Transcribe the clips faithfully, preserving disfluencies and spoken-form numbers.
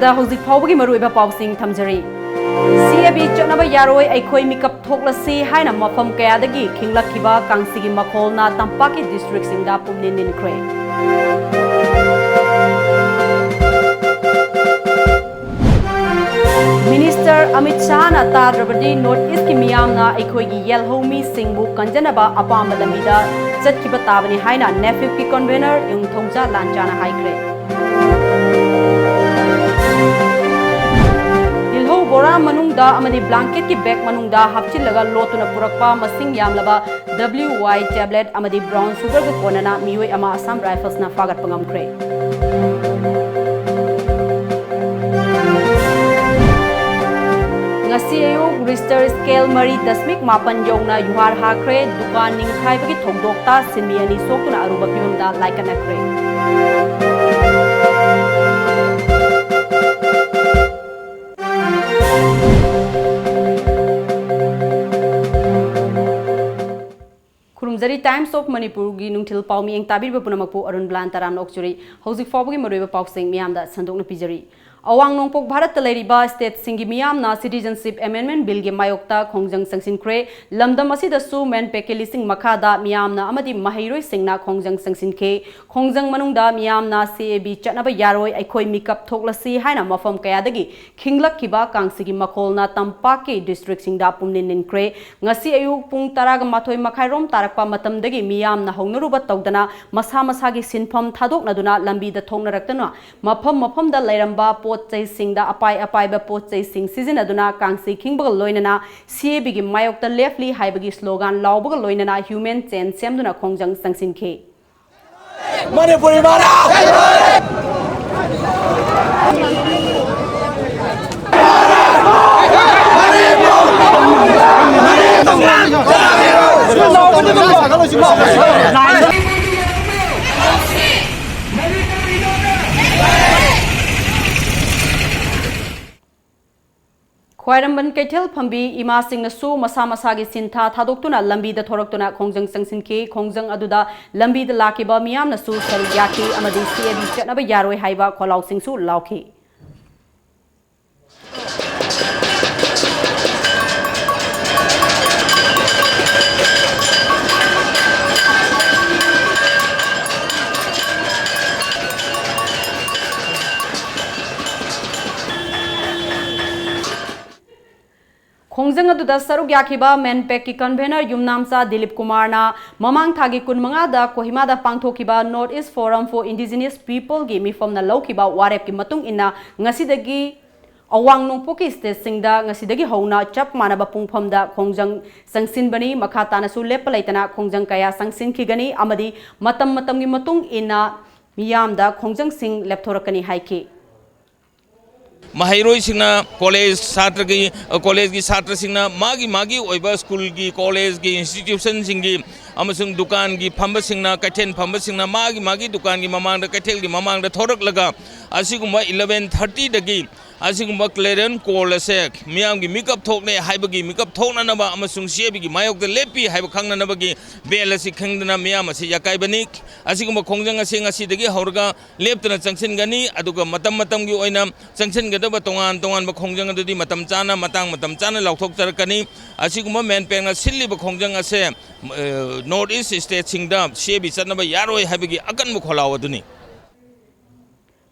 ꯗ ꯍꯧꯖꯤꯛ ꯐꯥꯎꯕꯒꯤ ꯃꯔꯨꯑꯣꯏꯕ ꯄꯥꯎꯁꯤꯡ ꯊꯝꯖꯔꯤ꯫ ꯁꯤ ꯑꯦ ꯕꯤ ꯆꯠꯅꯕ ꯌꯥꯔꯣꯏ, ꯑꯩꯈꯣꯏ ꯃꯤꯀꯞ ꯊꯣꯛꯂꯁꯤ ꯍꯥꯏꯅ ꯃꯐꯝ ꯀꯌꯥꯗꯒꯤ ꯈꯤꯡꯂꯛꯈꯤꯕ ꯀꯥꯡꯁꯤꯒꯤ ꯃꯈꯣꯜꯅ ꯇꯝꯄꯥꯛꯀꯤ ꯗꯤꯁꯇ꯭ꯔꯤꯛꯁꯤꯡꯗ ꯄꯨꯝꯅꯤꯟ ꯅꯤꯟꯈ꯭ꯔꯦ꯫ ꯃꯤꯅꯤꯁꯇꯔ ꯑꯃꯤꯠ ꯁꯥꯍꯅ ꯇꯥꯗ꯭ꯔꯕꯗꯤ ꯅꯣꯔꯠ ꯏꯁꯀꯤ ꯃꯤꯌꯥꯝꯅ ꯑꯩꯈꯣꯏꯒꯤ ꯌꯦꯜꯍꯧꯃꯤꯁꯤꯡꯕꯨ ꯀꯟꯖꯅꯕ ꯑꯄꯥꯝꯕ ꯂꯝꯕꯤꯗ ꯆꯠꯈꯤꯕ ꯇꯥꯕꯅꯤ ꯍꯥꯏꯅ ꯅꯦꯐꯤꯞꯀꯤ ꯀꯟꯚꯦꯅꯔ ꯌꯨꯝꯊꯧꯖꯥ ꯂꯥꯟꯆꯥꯅ ꯍꯥꯏꯈ꯭ꯔꯦ꯫ ꯇꯤꯜꯍꯧ ꯕꯣꯔꯥ ꯃꯅꯨꯡꯗ ꯑꯃꯗꯤ ꯕ꯭ꯂꯥꯡꯀꯦꯠꯀꯤ ꯕꯦꯒ ꯃꯅꯨꯡꯗ ꯍꯥꯞꯆꯤꯜꯂꯒ ꯂꯣꯠꯇꯨꯅ ꯄꯨꯔꯛꯄ ꯃꯁꯤꯡ ꯌꯥꯝꯂꯕ W Y tablet ꯑꯃꯗꯤ brown sugar ꯒ ꯀꯣꯟꯅꯅ ꯃꯤꯑꯣꯏ ꯑꯃ Assam Rifles ꯅ ꯐꯥꯒꯠꯄ ꯉꯝꯈ꯭ꯔꯦ꯫ ꯉꯁꯤ ꯑꯌꯨꯛ Richter scale ꯃꯔꯤ ꯗꯁꯃꯤꯛ ꯃꯥꯄꯟ ꯌꯧꯅ ꯌꯨꯍꯥꯔ ꯍꯥꯈ꯭ꯔꯦ꯫ ꯗꯨꯀꯥꯟ ꯅꯤꯡꯈꯥꯏꯕꯒꯤ ꯊꯧꯗꯣꯛꯇ ꯁꯤꯟꯃꯤ ꯑꯅꯤ ꯁꯣꯛꯇꯨꯅ ꯑꯔꯨꯕ ꯐꯤꯕꯝꯗ ꯂꯥꯏꯀꯠꯅꯈ꯭ꯔꯦ꯫ ꯈꯨꯔꯨꯝꯖꯔꯤ꯫ Times of Manipur ꯒꯤ ꯅꯨꯡꯊꯤꯜ ꯄꯥꯎ ꯃꯤꯠꯌꯦꯡ ꯇꯥꯕꯤꯔꯤꯕ ꯄꯨꯝꯅꯃꯛꯄꯨ ꯑꯔꯨꯟ ꯕ꯭ꯂꯥꯟ ꯇꯔꯥꯝꯅ ꯑꯣꯛꯆꯔꯤ꯫ ꯍꯧꯖꯤꯛ ꯐꯥꯎꯕꯒꯤ ꯃꯔꯨꯑꯣꯏꯕ ꯄꯥꯎꯁꯤꯡ ꯃꯤꯌꯥꯝꯗ ꯁꯟꯗꯣꯛꯅ ꯄꯤꯖꯔꯤ꯫ ꯑꯋꯥꯡ ꯅꯣꯡꯄꯣꯛ ꯚꯥꯔꯠꯇ ꯂꯩꯔꯤꯕ state ꯁꯤꯡꯒꯤ ꯃꯤꯌꯥꯝꯅ Citizenship Amendment Bill ꯒꯤ ꯃꯥꯌꯣꯛꯇ ꯈꯣꯡꯖꯪ ꯆꯪꯁꯤꯟꯈ꯭ꯔꯦ꯫ ꯂꯝꯗꯝ ꯑꯁꯤꯗꯁꯨ MANPAC ꯀꯤ ꯂꯤꯁꯤꯡ ꯃꯈꯥꯗ ꯃꯤꯌꯥꯝꯅ ꯑꯃꯗꯤ ꯃꯍꯩꯔꯣꯏꯁꯤꯡꯅ ꯈꯣꯡꯖꯪ ꯆꯪꯁꯤꯟꯈꯤ꯫ ꯈꯣꯡꯖꯪ ꯃꯅꯨꯡꯗ ꯃꯤꯌꯥꯝꯅ C A B ꯆꯠꯅꯕ ꯌꯥꯔꯣꯏ, ꯑꯩꯈꯣꯏ ꯃꯤꯀꯞ ꯊꯣꯛꯂꯁꯤ ꯍꯥꯏꯅ ꯃꯐꯝ ꯀꯌꯥꯗꯒꯤ ꯈꯤꯡꯂꯛꯈꯤꯕ ꯀꯥꯡꯁꯤꯒꯤ ꯃꯈꯣꯜꯅ ꯇꯝꯄꯥꯛꯀꯤ district ꯁꯤꯡꯗ ꯄꯨꯝꯅꯤꯟ ꯅꯤꯟꯈ꯭ꯔꯦ꯫ ꯉꯁꯤ ꯑꯌꯨꯛ ꯄꯨꯡ ꯇꯔꯥꯒ ꯃꯥꯊꯣꯏ ꯃꯈꯥꯏꯔꯣꯝ ꯇꯥꯔꯛꯄ ꯃꯇꯝꯗꯒꯤ ꯃꯤꯌꯥꯝꯅ ꯍꯧꯅꯔꯨꯕ ꯇꯧꯗꯅ ꯃꯁꯥ ꯃꯁꯥꯒꯤ ꯁꯤꯟꯐꯝ ꯊꯥꯗꯣꯛꯅꯗꯨꯅ ꯂꯝꯕꯤꯗ ꯊꯣꯛꯅꯔꯛꯇꯨꯅ ꯃꯐꯝ ꯃꯐꯝꯗ ꯂꯩꯔꯝꯕ ꯄꯣꯠ ꯆꯩꯁꯤꯡꯗ ꯑꯄꯥꯏ ꯑꯄꯥꯏꯕ ꯄꯣꯠ ꯆꯩꯁꯤꯡ ꯁꯤꯖꯤꯟꯅꯗꯨꯅ ꯀꯥꯡꯁꯤ ꯈꯤꯡꯕꯒ ꯂꯣꯏꯅꯅ C A B ꯒꯤ ꯃꯥꯌꯣꯛꯇ ꯂꯦꯞꯂꯤ ꯍꯥꯏꯕꯒꯤ slogan ꯂꯥꯎꯕꯒ ꯂꯣꯏꯅꯅ human chain ꯁꯦꯝꯗꯨꯅ ꯈꯣꯡꯖꯪ ꯆꯪꯁꯤꯟꯈꯤ꯫ ꯃꯅꯤꯄꯨꯔꯤ ꯃꯥꯅ ꯈ꯭ꯋꯥꯏꯔꯝꯕꯟ ꯀꯩꯊꯦꯜ ꯐꯝꯕꯤ ꯏꯃꯥꯁꯤꯡꯅꯁꯨ ꯃꯁꯥ ꯃꯁꯥꯒꯤ ꯁꯤꯟꯊꯥ ꯊꯥꯗꯣꯛꯇꯨꯅ ꯂꯝꯕꯤꯗ ꯊꯣꯔꯛꯇꯨꯅ ꯈꯣꯡꯖꯪ ꯆꯪꯁꯤꯟꯈꯤ꯫ ꯈꯣꯡꯖꯪ ꯑꯗꯨꯗ ꯂꯝꯕꯤꯗ ꯂꯥꯛꯈꯤꯕ ꯃꯤꯌꯥꯝꯅꯁꯨ ꯁꯔꯨꯛ ꯌꯥꯈꯤ ꯑꯃꯗꯤ C A B ꯆꯠꯅꯕ ꯌꯥꯔꯣꯏ ꯍꯥꯏꯕ ꯈꯣꯜꯂꯥꯎꯁꯤꯡꯁꯨ ꯂꯥꯎꯈꯤ꯫ ꯑꯗꯨꯗ ꯁꯔꯨꯛ ꯌꯥꯈꯤꯕ ꯃꯦꯟꯄꯦꯛꯀꯤ ꯀꯟꯚꯦꯅꯔ ꯌꯨꯝꯅꯥꯝꯆꯥ ꯗꯤꯂꯤꯞ ꯀꯨꯃꯥꯔꯅ ꯃꯃꯥꯡ ꯊꯥꯒꯤ ꯀꯨꯟꯃꯉꯥꯗ ꯀꯣꯍꯤꯃꯥꯗ ꯄꯥꯡꯊꯣꯛꯈꯤꯕ North East Forum for Indigenous Peopleꯒꯤ ꯃꯤꯐꯝꯅ ꯂꯧꯈꯤꯕ ꯋꯥꯔꯦꯞꯀꯤ ꯃꯇꯨꯡ ꯏꯟꯅ ꯉꯁꯤꯗꯒꯤ ꯑꯋꯥꯡ ꯅꯣꯡꯄꯣꯛꯀꯤ ꯁ꯭ꯇꯦꯠꯁꯤꯡꯗ ꯉꯁꯤꯗꯒꯤ ꯍꯧꯅ ꯆꯞ ꯃꯥꯟꯅꯕ ꯄꯨꯡꯐꯝꯗ ꯈꯣꯡꯖꯪ ꯆꯪꯁꯤꯟꯕꯅꯤ꯫ ꯃꯈꯥ ꯇꯥꯅꯁꯨ ꯂꯦꯞꯄ ꯂꯩꯇꯅ ꯈꯣꯡꯖꯪ ꯀꯌꯥ ꯆꯪꯁꯤꯟꯈꯤꯒꯅꯤ ꯑꯃꯗꯤ ꯃꯇꯝ ꯃꯇꯝꯒꯤ ꯃꯇꯨꯡ ꯏꯟꯅ ꯃꯤꯌꯥꯝꯗ ꯈꯣꯡꯖꯪꯁꯤꯡ ꯂꯦꯞꯊꯣꯔꯛꯀꯅꯤ ꯍꯥꯏꯈꯤ꯫ ꯃꯍꯩꯔꯣꯏꯁꯤꯡꯅ ꯀꯣꯂꯦꯖ ꯁꯥꯇ꯭ꯔꯒꯤ, ꯀꯣꯂꯦꯖꯒꯤ ꯁꯥꯇ꯭ꯔꯁꯤꯡꯅ ꯃꯥꯒꯤ ꯃꯥꯒꯤ ꯑꯣꯏꯕ ꯁ꯭ꯀꯨꯜꯒꯤ, ꯀꯣꯂꯦꯖꯒꯤ, ꯏꯟꯁꯇꯤꯇ꯭ꯌꯨꯁꯟꯁꯤꯡꯒꯤ ꯑꯃꯁꯨꯡ ꯗꯨꯀꯥꯟꯒꯤ ꯐꯝꯕꯁꯤꯡꯅ, ꯀꯩꯊꯦꯜ ꯐꯝꯕꯁꯤꯡꯅ ꯃꯥꯒꯤ ꯃꯥꯒꯤ ꯗꯨꯀꯥꯟꯒꯤ ꯃꯃꯥꯡꯗ, ꯀꯩꯊꯦꯜꯒꯤ ꯃꯃꯥꯡꯗ ꯊꯣꯔꯛꯂꯒ ꯑꯁꯤꯒꯨꯝꯕ eleven thirtyꯗꯒꯤ ꯑꯁꯤꯒꯨꯝꯕ clarion call ꯑꯁꯦ ꯃꯤꯌꯥꯝꯒꯤ ꯃꯤꯀꯞ ꯊꯣꯛꯂꯦ ꯍꯥꯏꯕꯒꯤ ꯃꯤꯀꯞ ꯊꯣꯛꯅꯅꯕ ꯑꯃꯁꯨꯡ CABꯒꯤ ꯃꯥꯌꯣꯛꯇ ꯂꯦꯞꯄꯤ ꯍꯥꯏꯕ ꯈꯪꯅꯅꯕꯒꯤ bell ꯑꯁꯤ ꯈꯪꯗꯅ ꯃꯤꯌꯥꯝ ꯑꯁꯤ ꯌꯥꯀꯥꯏꯕꯅꯤ꯫ ꯑꯁꯤꯒꯨꯝꯕ ꯈꯣꯡꯖꯪ ꯑꯁꯤ ꯉꯁꯤꯗꯒꯤ ꯍꯧꯔꯒ ꯂꯦꯞꯇꯅ ꯆꯪꯁꯤꯟꯒꯅꯤ꯫ ꯑꯗꯨꯒ ꯃꯇꯝ ꯃꯇꯝꯒꯤ ꯑꯣꯏꯅ ꯆꯪꯁꯤꯟꯒꯗꯕ ꯇꯣꯉꯥꯟ ꯇꯣꯉꯥꯟꯕ ꯈꯣꯡꯖꯪ ꯑꯗꯨꯗꯤ ꯃꯇꯝ ꯆꯥꯅ, ꯃꯇꯥꯡ ꯃꯇꯝ ꯆꯥꯅ ꯂꯥꯎꯊꯣꯛꯆꯔꯛꯀꯅꯤ꯫ ꯑꯁꯤꯒꯨꯝꯕ ꯃꯦꯟꯄꯦꯛꯅ ꯁꯤꯜꯂꯤꯕ ꯈꯣꯡꯖꯪ ꯑꯁꯦ, ꯑ, North East stateꯁꯤꯡꯗ CAB ꯆꯠꯅꯕ ꯌꯥꯔꯣꯏ ꯍꯥꯏꯕꯒꯤ ꯑꯀꯟꯕ ꯈꯣꯜꯂꯥꯎ ꯑꯗꯨꯅꯤ꯫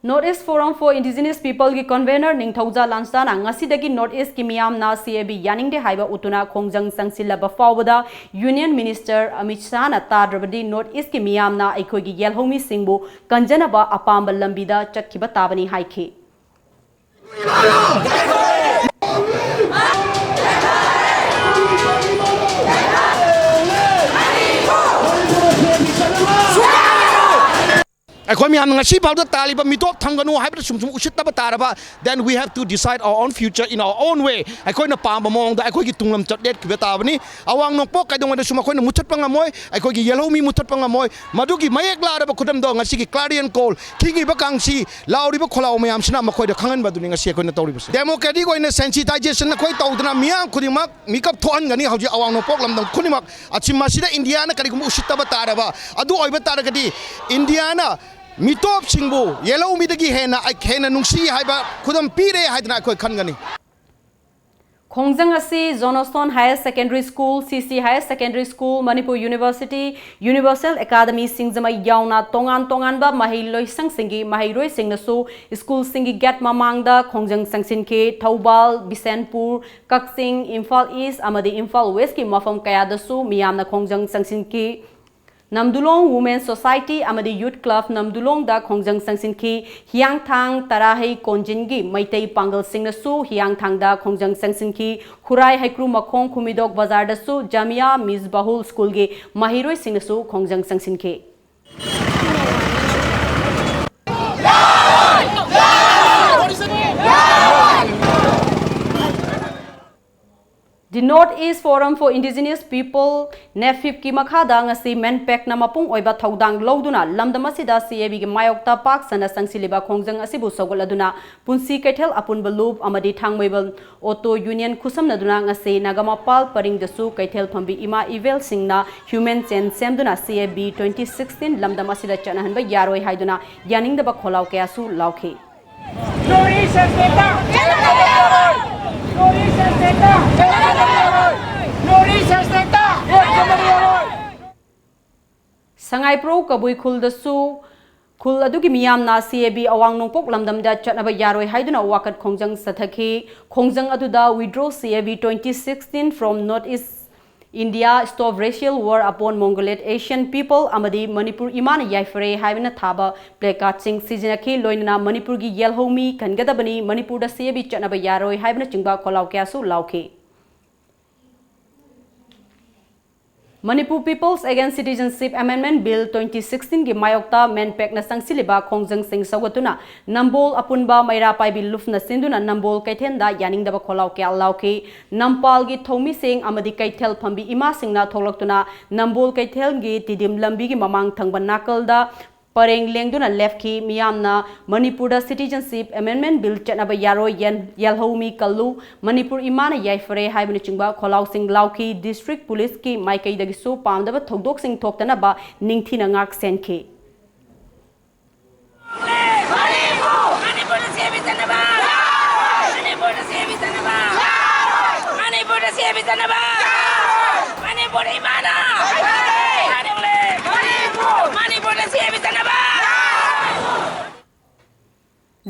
North East Forum for Indigenous Peopleꯒꯤ ꯀꯟꯚꯦꯅꯔ ꯅꯤꯡꯊꯧꯖꯥ ꯂꯥꯟꯁꯥꯅ ꯉꯁꯤꯗꯒꯤ North Eastꯀꯤ ꯃꯤꯌꯥꯝꯅ CAB ꯌꯥꯅꯤꯡꯗꯦ ꯍꯥꯏꯕ ꯎꯠꯇꯨꯅ ꯈꯣꯡꯖꯪ ꯆꯪꯁꯤꯜꯂꯕ ꯐꯥꯎꯕꯗ Union Minister ꯑꯃꯤꯠ ꯁꯥꯍꯅ ꯇꯥꯗ꯭ꯔꯕꯗꯤ North Eastꯀꯤ ꯃꯤꯌꯥꯝꯅ ꯑꯩꯈꯣꯏꯒꯤ ꯌꯦꯜꯍꯧꯃꯤꯁꯤꯡꯕꯨ ꯀꯟꯖꯅꯕ ꯑꯄꯥꯝꯕ ꯂꯝꯕꯤꯗ ꯆꯠꯈꯤꯕ ꯇꯥꯕꯅꯤ ꯍꯥꯏꯈꯤ꯫ ꯑꯩꯈꯣꯏ ꯃꯌꯥꯝꯅ ꯉꯁꯤ ꯐꯥꯎꯗ ꯇꯥꯜꯂꯤꯕ ꯃꯤꯇꯣꯞ ꯊꯝꯒꯅꯨ ꯍꯥꯏꯕꯗ ꯁꯨꯝ ꯁꯨꯝ ꯎꯁꯤꯠꯇꯕ ꯇꯥꯔꯕ, then we have to decide our own future in our own way. ꯑꯩꯈꯣꯏꯅ ꯄꯥꯝꯕ ꯃꯑꯣꯡꯗ ꯑꯩꯈꯣꯏꯒꯤ ꯇꯨꯡꯂꯝꯆꯠ ꯂꯦꯞꯈꯤꯕ ꯇꯥꯕꯅꯤ꯫ ꯑꯋꯥꯡ ꯅꯣꯡꯄꯣꯛ ꯀꯩꯗꯧꯉꯩꯗꯁꯨ ꯃꯈꯣꯏꯅ ꯃꯨꯊꯠꯄ ꯉꯝꯃꯣꯏ, ꯑꯩꯈꯣꯏꯒꯤ ꯌꯦꯜꯍꯧꯃꯤ ꯃꯨꯊꯠꯄ ꯉꯝꯃꯣꯏ꯫ ꯃꯗꯨꯒꯤ ꯃꯌꯦꯛ ꯂꯥꯔꯕ ꯈꯨꯗꯝꯗꯣ ꯉꯁꯤꯒꯤ clarion call ꯈꯤꯡꯉꯤꯕ ꯀꯥꯡꯁꯤ ꯂꯥꯎꯔꯤꯕ ꯈꯣꯜꯂꯥꯎ ꯃꯌꯥꯝꯁꯤꯅ ꯃꯈꯣꯏꯗ ꯈꯪꯍꯟꯕꯗꯨꯅꯤ ꯉꯁꯤ ꯑꯩꯈꯣꯏꯅ ꯇꯧꯔꯤꯕꯁꯤ꯫ Democratic ꯑꯣꯏꯅ sensitization ꯑꯩꯈꯣꯏ ꯇꯧꯗꯅ ꯃꯤꯌꯥꯝ ꯈꯨꯗꯤꯡꯃꯛ ꯃꯤꯀꯞ ꯊꯣꯛꯍꯟꯒꯅꯤ꯫ ꯍꯧꯖꯤꯛ ꯑꯋꯥꯡ ꯅꯣꯡꯄꯣꯛ ꯂꯝꯗꯝ ꯈꯨꯗꯤꯡꯃꯛ ꯑꯁꯤ ꯃꯁꯤꯗ ꯏꯟꯗꯤꯌꯥꯅ ꯀꯔꯤꯒꯨꯝꯕ ꯎꯁꯤꯠꯇꯕ ꯇꯥꯔꯕ, ꯑꯗꯨ ꯑꯣꯏꯕ ꯇꯥꯔꯒꯗꯤ ꯏꯟꯗꯤꯌꯥꯅ ꯃꯤꯇꯣꯞꯁꯤꯡꯕꯨ ꯌꯦꯜꯍꯧꯃꯤꯗꯒꯤ ꯍꯦꯟꯅ, ꯍꯦꯟꯅ ꯅꯨꯡꯁꯤ ꯍꯥꯏꯕ ꯈꯨꯗꯝ ꯄꯤꯔꯦ ꯍꯥꯏꯗꯅ ꯑꯩꯈꯣꯏ ꯈꯟꯒꯅꯤ꯫ ꯈꯣꯡꯖꯪ ꯑꯁꯤ Johnstone Higher Secondary School, C C Higher Secondary School, Manipur University, Universal Academy ꯁꯤꯡꯖꯃꯩ ꯌꯥꯎꯅ ꯇꯣꯉꯥꯟ ꯇꯣꯉꯥꯟꯕ ꯃꯍꯩ ꯂꯣꯏꯁꯪꯁꯤꯡꯒꯤ ꯃꯍꯩꯔꯣꯏꯁꯤꯡꯅꯁꯨ ꯁ꯭ꯀꯨꯜꯁꯤꯡꯒꯤ ꯒꯦꯠ ꯃꯃꯥꯡꯗ ꯈꯣꯡꯖꯪ ꯆꯪꯁꯤꯟꯈꯤ꯫ ꯊꯧꯕꯥꯜ, ꯕꯤꯁꯦꯟꯄꯨꯔ, ꯀꯛꯆꯤꯡ, ꯏꯝꯐꯥꯜ ꯏꯁ ꯑꯃꯗꯤ ꯏꯝꯐꯥꯜ ꯋꯦꯁꯀꯤ ꯃꯐꯝ ꯀꯌꯥꯗꯁꯨ ꯃꯤꯌꯥꯝꯅ ꯈꯣꯡꯖꯪ ꯆꯪꯁꯤꯟꯈꯤ꯫ ꯅꯝꯗꯨꯂꯣꯡ Women Society ꯑꯃꯗꯤ Youth Club ꯅꯝꯗꯨꯂꯣꯡꯗ ꯈꯣꯡꯖꯪ ꯆꯪꯁꯤꯟꯈꯤ꯫ ꯍꯤꯌꯥꯡꯊꯥꯡ ꯇꯔꯥꯍꯩ ꯀꯣꯟꯖꯤꯟꯒꯤ ꯃꯩꯇꯩ ꯄꯥꯡꯒꯜꯁꯤꯡꯅꯁꯨ ꯍꯤꯌꯥꯡꯊꯥꯡꯗ ꯈꯣꯡꯖꯪ ꯆꯪꯁꯤꯟꯈꯤ꯫ ꯈꯨꯔꯥꯏ ꯍꯩꯀ꯭ꯔꯨ ꯃꯈꯣꯡ ꯈꯨꯃꯤꯗꯣꯛ ꯕꯖꯥꯔꯗꯁꯨ ꯖꯥꯃꯤꯌꯥ ꯃꯤꯁꯕꯥꯍꯨꯜ ꯁ꯭ꯀꯨꯜꯒꯤ ꯃꯍꯩꯔꯣꯏꯁꯤꯡꯅꯁꯨ ꯈꯣꯡꯖꯪ ꯆꯪꯁꯤꯟꯈꯤ꯫ The North East Forum for Indigenous People, NEFIP ꯀꯤ ꯃꯈꯥꯗ ꯉꯁꯤ MENPACꯅ ꯃꯄꯨꯡ ꯑꯣꯏꯕ ꯊꯧꯗꯥꯡ ꯂꯧꯗꯨꯅ ꯂꯝꯗꯝ ꯑꯁꯤꯗ CABꯒꯤ ꯃꯥꯌꯣꯛꯇ ꯄꯥꯛ ꯁꯟꯅ ꯆꯪꯁꯤꯜꯂꯤꯕ ꯈꯣꯡꯖꯪ ꯑꯁꯤꯕꯨ ꯁꯧꯒꯠꯂꯗꯨꯅ ꯄꯨꯟꯁꯤ ꯀꯩꯊꯦꯜ ꯑꯄꯨꯟꯕ ꯂꯨꯞ ꯑꯃꯗꯤ ꯊꯥꯡꯃꯩꯕꯟ Auto Union ꯈꯨꯠꯁꯝꯅꯗꯨꯅ ꯉꯁꯤ ꯅꯥꯒꯥꯃꯄꯥꯜ ꯄꯔꯤꯡꯗꯁꯨ ꯀꯩꯊꯦꯜ ꯐꯝꯕꯤ ꯏꯃꯥ ꯏꯕꯦꯜꯁꯤꯡꯅ human chain ꯁꯦꯝꯗꯨꯅ CAB twenty sixteen ꯂꯝꯗꯝ ꯑꯁꯤꯗ ꯆꯠꯅꯍꯟꯕ ꯌꯥꯔꯣꯏ ꯍꯥꯏꯗꯨꯅ ꯌꯥꯅꯤꯡꯗꯕ ꯈꯣꯜꯂꯥꯎ ꯀꯌꯥꯁꯨ ꯂꯥꯎꯈꯤ꯫ ꯁꯉꯥꯏꯄ꯭ꯔꯧ ꯀꯕꯨꯏ ꯈꯨꯜꯗꯁꯨ ꯈꯨꯜ ꯑꯗꯨꯒꯤ ꯃꯤꯌꯥꯝꯅ CAB ꯑꯋꯥꯡ ꯅꯣꯡꯄꯣꯛ ꯂꯝꯗꯝꯗ ꯆꯠꯅꯕ ꯌꯥꯔꯣꯏ ꯍꯥꯏꯗꯨꯅ ꯋꯥꯀꯠ ꯈꯣꯡꯖꯪ ꯆꯠꯊꯈꯤ꯫ ꯈꯣꯡꯖꯪ ꯑꯗꯨꯗ Withdraw CAB twenty sixteen from North East India, Stop Racial War upon Mongoloid Asian People ꯑꯃꯗꯤ ꯃꯅꯤꯄꯨꯔ ꯏꯃꯥꯅ ꯌꯥꯏꯐꯔꯦ ꯍꯥꯏꯕꯅ ꯊꯥꯕ placardꯁꯤꯡ ꯁꯤꯖꯤꯟꯅꯈꯤ꯫ ꯂꯣꯏꯅꯅ ꯃꯅꯤꯄꯨꯔꯒꯤ ꯌꯦꯜꯍꯧꯃꯤ ꯀꯟꯒꯗꯕꯅꯤ, ꯃꯅꯤꯄꯨꯔꯗ CAB ꯆꯠꯅꯕ ꯌꯥꯔꯣꯏ ꯍꯥꯏꯕꯅꯆꯤꯡꯕ ꯈꯣꯜꯂꯥꯎ ꯀꯌꯥꯁꯨ ꯂꯥꯎꯈꯤ꯫ Manipur People's Against Citizenship Amendment Bill twenty sixteenꯒꯤ ꯃꯥꯌꯣꯛꯇ MENPACꯅ ꯆꯪꯁꯤꯜꯂꯤꯕ ꯈꯣꯡꯖꯪꯁꯤꯡ ꯁꯧꯒꯠꯇꯨꯅ ꯅꯝꯕꯣꯜ ꯑꯄꯨꯟꯕ ꯃꯩꯔꯥ ꯄꯥꯏꯕꯤ ꯂꯨꯞꯅ ꯆꯤꯟꯗꯨꯅ ꯅꯝꯕꯣꯜ ꯀꯩꯊꯦꯜꯗ ꯌꯥꯅꯤꯡꯗꯕ ꯈꯣꯜꯂꯥꯎ ꯀꯌꯥ ꯂꯥꯎꯈꯤ꯫ ꯅꯝꯄꯥꯜꯒꯤ ꯊꯧꯃꯤꯁꯤꯡ ꯑꯃꯗꯤ ꯀꯩꯊꯦꯜ ꯐꯝꯕꯤ ꯏꯃꯥꯁꯤꯡꯅ ꯊꯣꯛꯂꯛꯇꯨꯅ ꯅꯝꯕꯣꯜ ꯀꯩꯊꯦꯜꯒꯤ ꯇꯤꯗꯤꯝ ꯂꯝꯕꯤꯒꯤ ꯃꯃꯥꯡ ꯊꯪꯕ ꯅꯥꯀꯜꯗ ꯄꯔꯦꯡ ꯂꯦꯡꯗꯨꯅ ꯂꯦꯞꯈꯤ꯫ ꯃꯤꯌꯥꯝꯅ ꯃꯅꯤꯄꯨꯔꯗ Citizenship Amendment Bill ꯆꯠꯅꯕ ꯌꯥꯔꯣꯏ, ꯌꯦꯜ-, ꯌꯦꯜꯍꯧꯃꯤ ꯀꯜꯂꯨ, ꯃꯅꯤꯄꯨꯔ ꯏꯃꯥꯅ ꯌꯥꯏꯐꯔꯦ ꯍꯥꯏꯕꯅꯆꯤꯡꯕ ꯈꯣꯜꯂꯥꯎꯁꯤꯡ ꯂꯥꯎꯈꯤ꯫ District Policeꯀꯤ ꯃꯥꯏꯀꯩꯗꯒꯤꯁꯨ ꯄꯥꯝꯗꯕ ꯊꯧꯗꯣꯛꯁꯤꯡ ꯊꯣꯛꯇꯅꯕ ꯅꯤꯡꯊꯤꯅ ꯉꯥꯛ ꯁꯦꯟꯈꯤ꯫ ꯁꯤ ꯑꯦ ꯕꯤ ꯆꯠꯅꯕ! ꯃꯅꯤꯄꯨꯔ ꯏꯃꯥꯅ! ꯃꯅꯤꯄꯨꯔꯗ ꯁꯤ ꯑꯦ ꯕꯤ ꯆꯠꯅꯕ!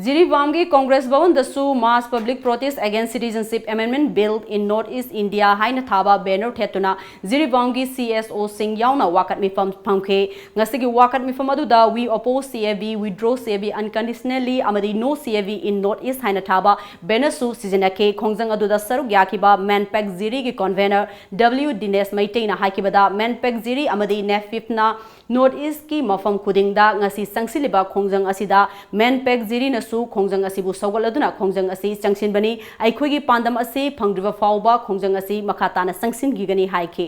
ꯖꯤꯔꯤꯕꯥꯝꯒꯤ Congress ꯚꯕꯟꯗꯁꯨ Mass Public Protest Against Citizenship Amendment Bill in North East India ꯍꯥꯏꯅ ꯊꯥꯕ ꯕꯦꯅꯔ ꯊꯦꯠꯇꯨꯅ ꯖꯤꯔꯤꯕꯥꯝꯒꯤ ꯁꯤ ꯑꯦꯁ ꯑꯣꯁꯤꯡ ꯌꯥꯎꯅ ꯋꯥꯀꯠ ꯃꯤꯐꯝ ꯐꯝꯈꯤ꯫ ꯉꯁꯤꯒꯤ ꯋꯥꯀꯠ ꯃꯤꯐꯝ ꯑꯗꯨꯗ We Oppose C A B, Withdraw C A B Unconditionally ꯑꯃꯗꯤ No C A B in North East ꯍꯥꯏꯅ ꯊꯥꯕ ꯕꯦꯅꯔꯁꯨ ꯁꯤꯖꯤꯟꯅꯈꯤ꯫ ꯈꯣꯡꯖꯪ ꯑꯗꯨꯗ ꯁꯔꯨꯛ ꯌꯥꯈꯤꯕ ꯃꯦꯟꯄꯦꯛ ꯖꯤꯔꯤꯒꯤ ꯀꯣꯟꯚꯦꯅꯔ ꯗꯕ꯭ꯂꯤꯎ ꯗꯤꯅꯦꯁ ꯃꯩꯇꯩꯅ ꯍꯥꯏꯈꯤꯕꯗ, ꯃꯦꯟꯄꯦꯛ ꯖꯤꯔꯤ ꯑꯃꯗꯤ ꯅꯦꯐꯤꯞꯅ ꯅꯣꯔꯠ ꯏꯁꯀꯤ ꯃꯐꯝ ꯈꯨꯗꯤꯡꯗ ꯉꯁꯤ ꯆꯪꯁꯤꯜꯂꯤꯕ ꯈꯣꯡꯖꯪ ꯑꯁꯤꯗ ꯃꯦꯟꯄꯦꯛ ꯖꯤꯔꯤꯅꯁꯨ ꯈꯣꯡꯖꯪ ꯑꯁꯤꯕꯨ ꯁꯧꯒꯠꯂꯗꯨꯅ ꯈꯣꯡꯖꯪ ꯑꯁꯤ ꯆꯪꯁꯤꯟꯕꯅꯤ꯫ ꯑꯩꯈꯣꯏꯒꯤ ꯄꯥꯟꯗꯝ ꯑꯁꯤ ꯐꯪꯗ꯭ꯔꯤꯕ ꯐꯥꯎꯕ ꯈꯣꯡꯖꯪ ꯑꯁꯤ ꯃꯈꯥ ꯇꯥꯅ ꯆꯪꯁꯤꯟꯈꯤꯒꯅꯤ ꯍꯥꯏꯈꯤ꯫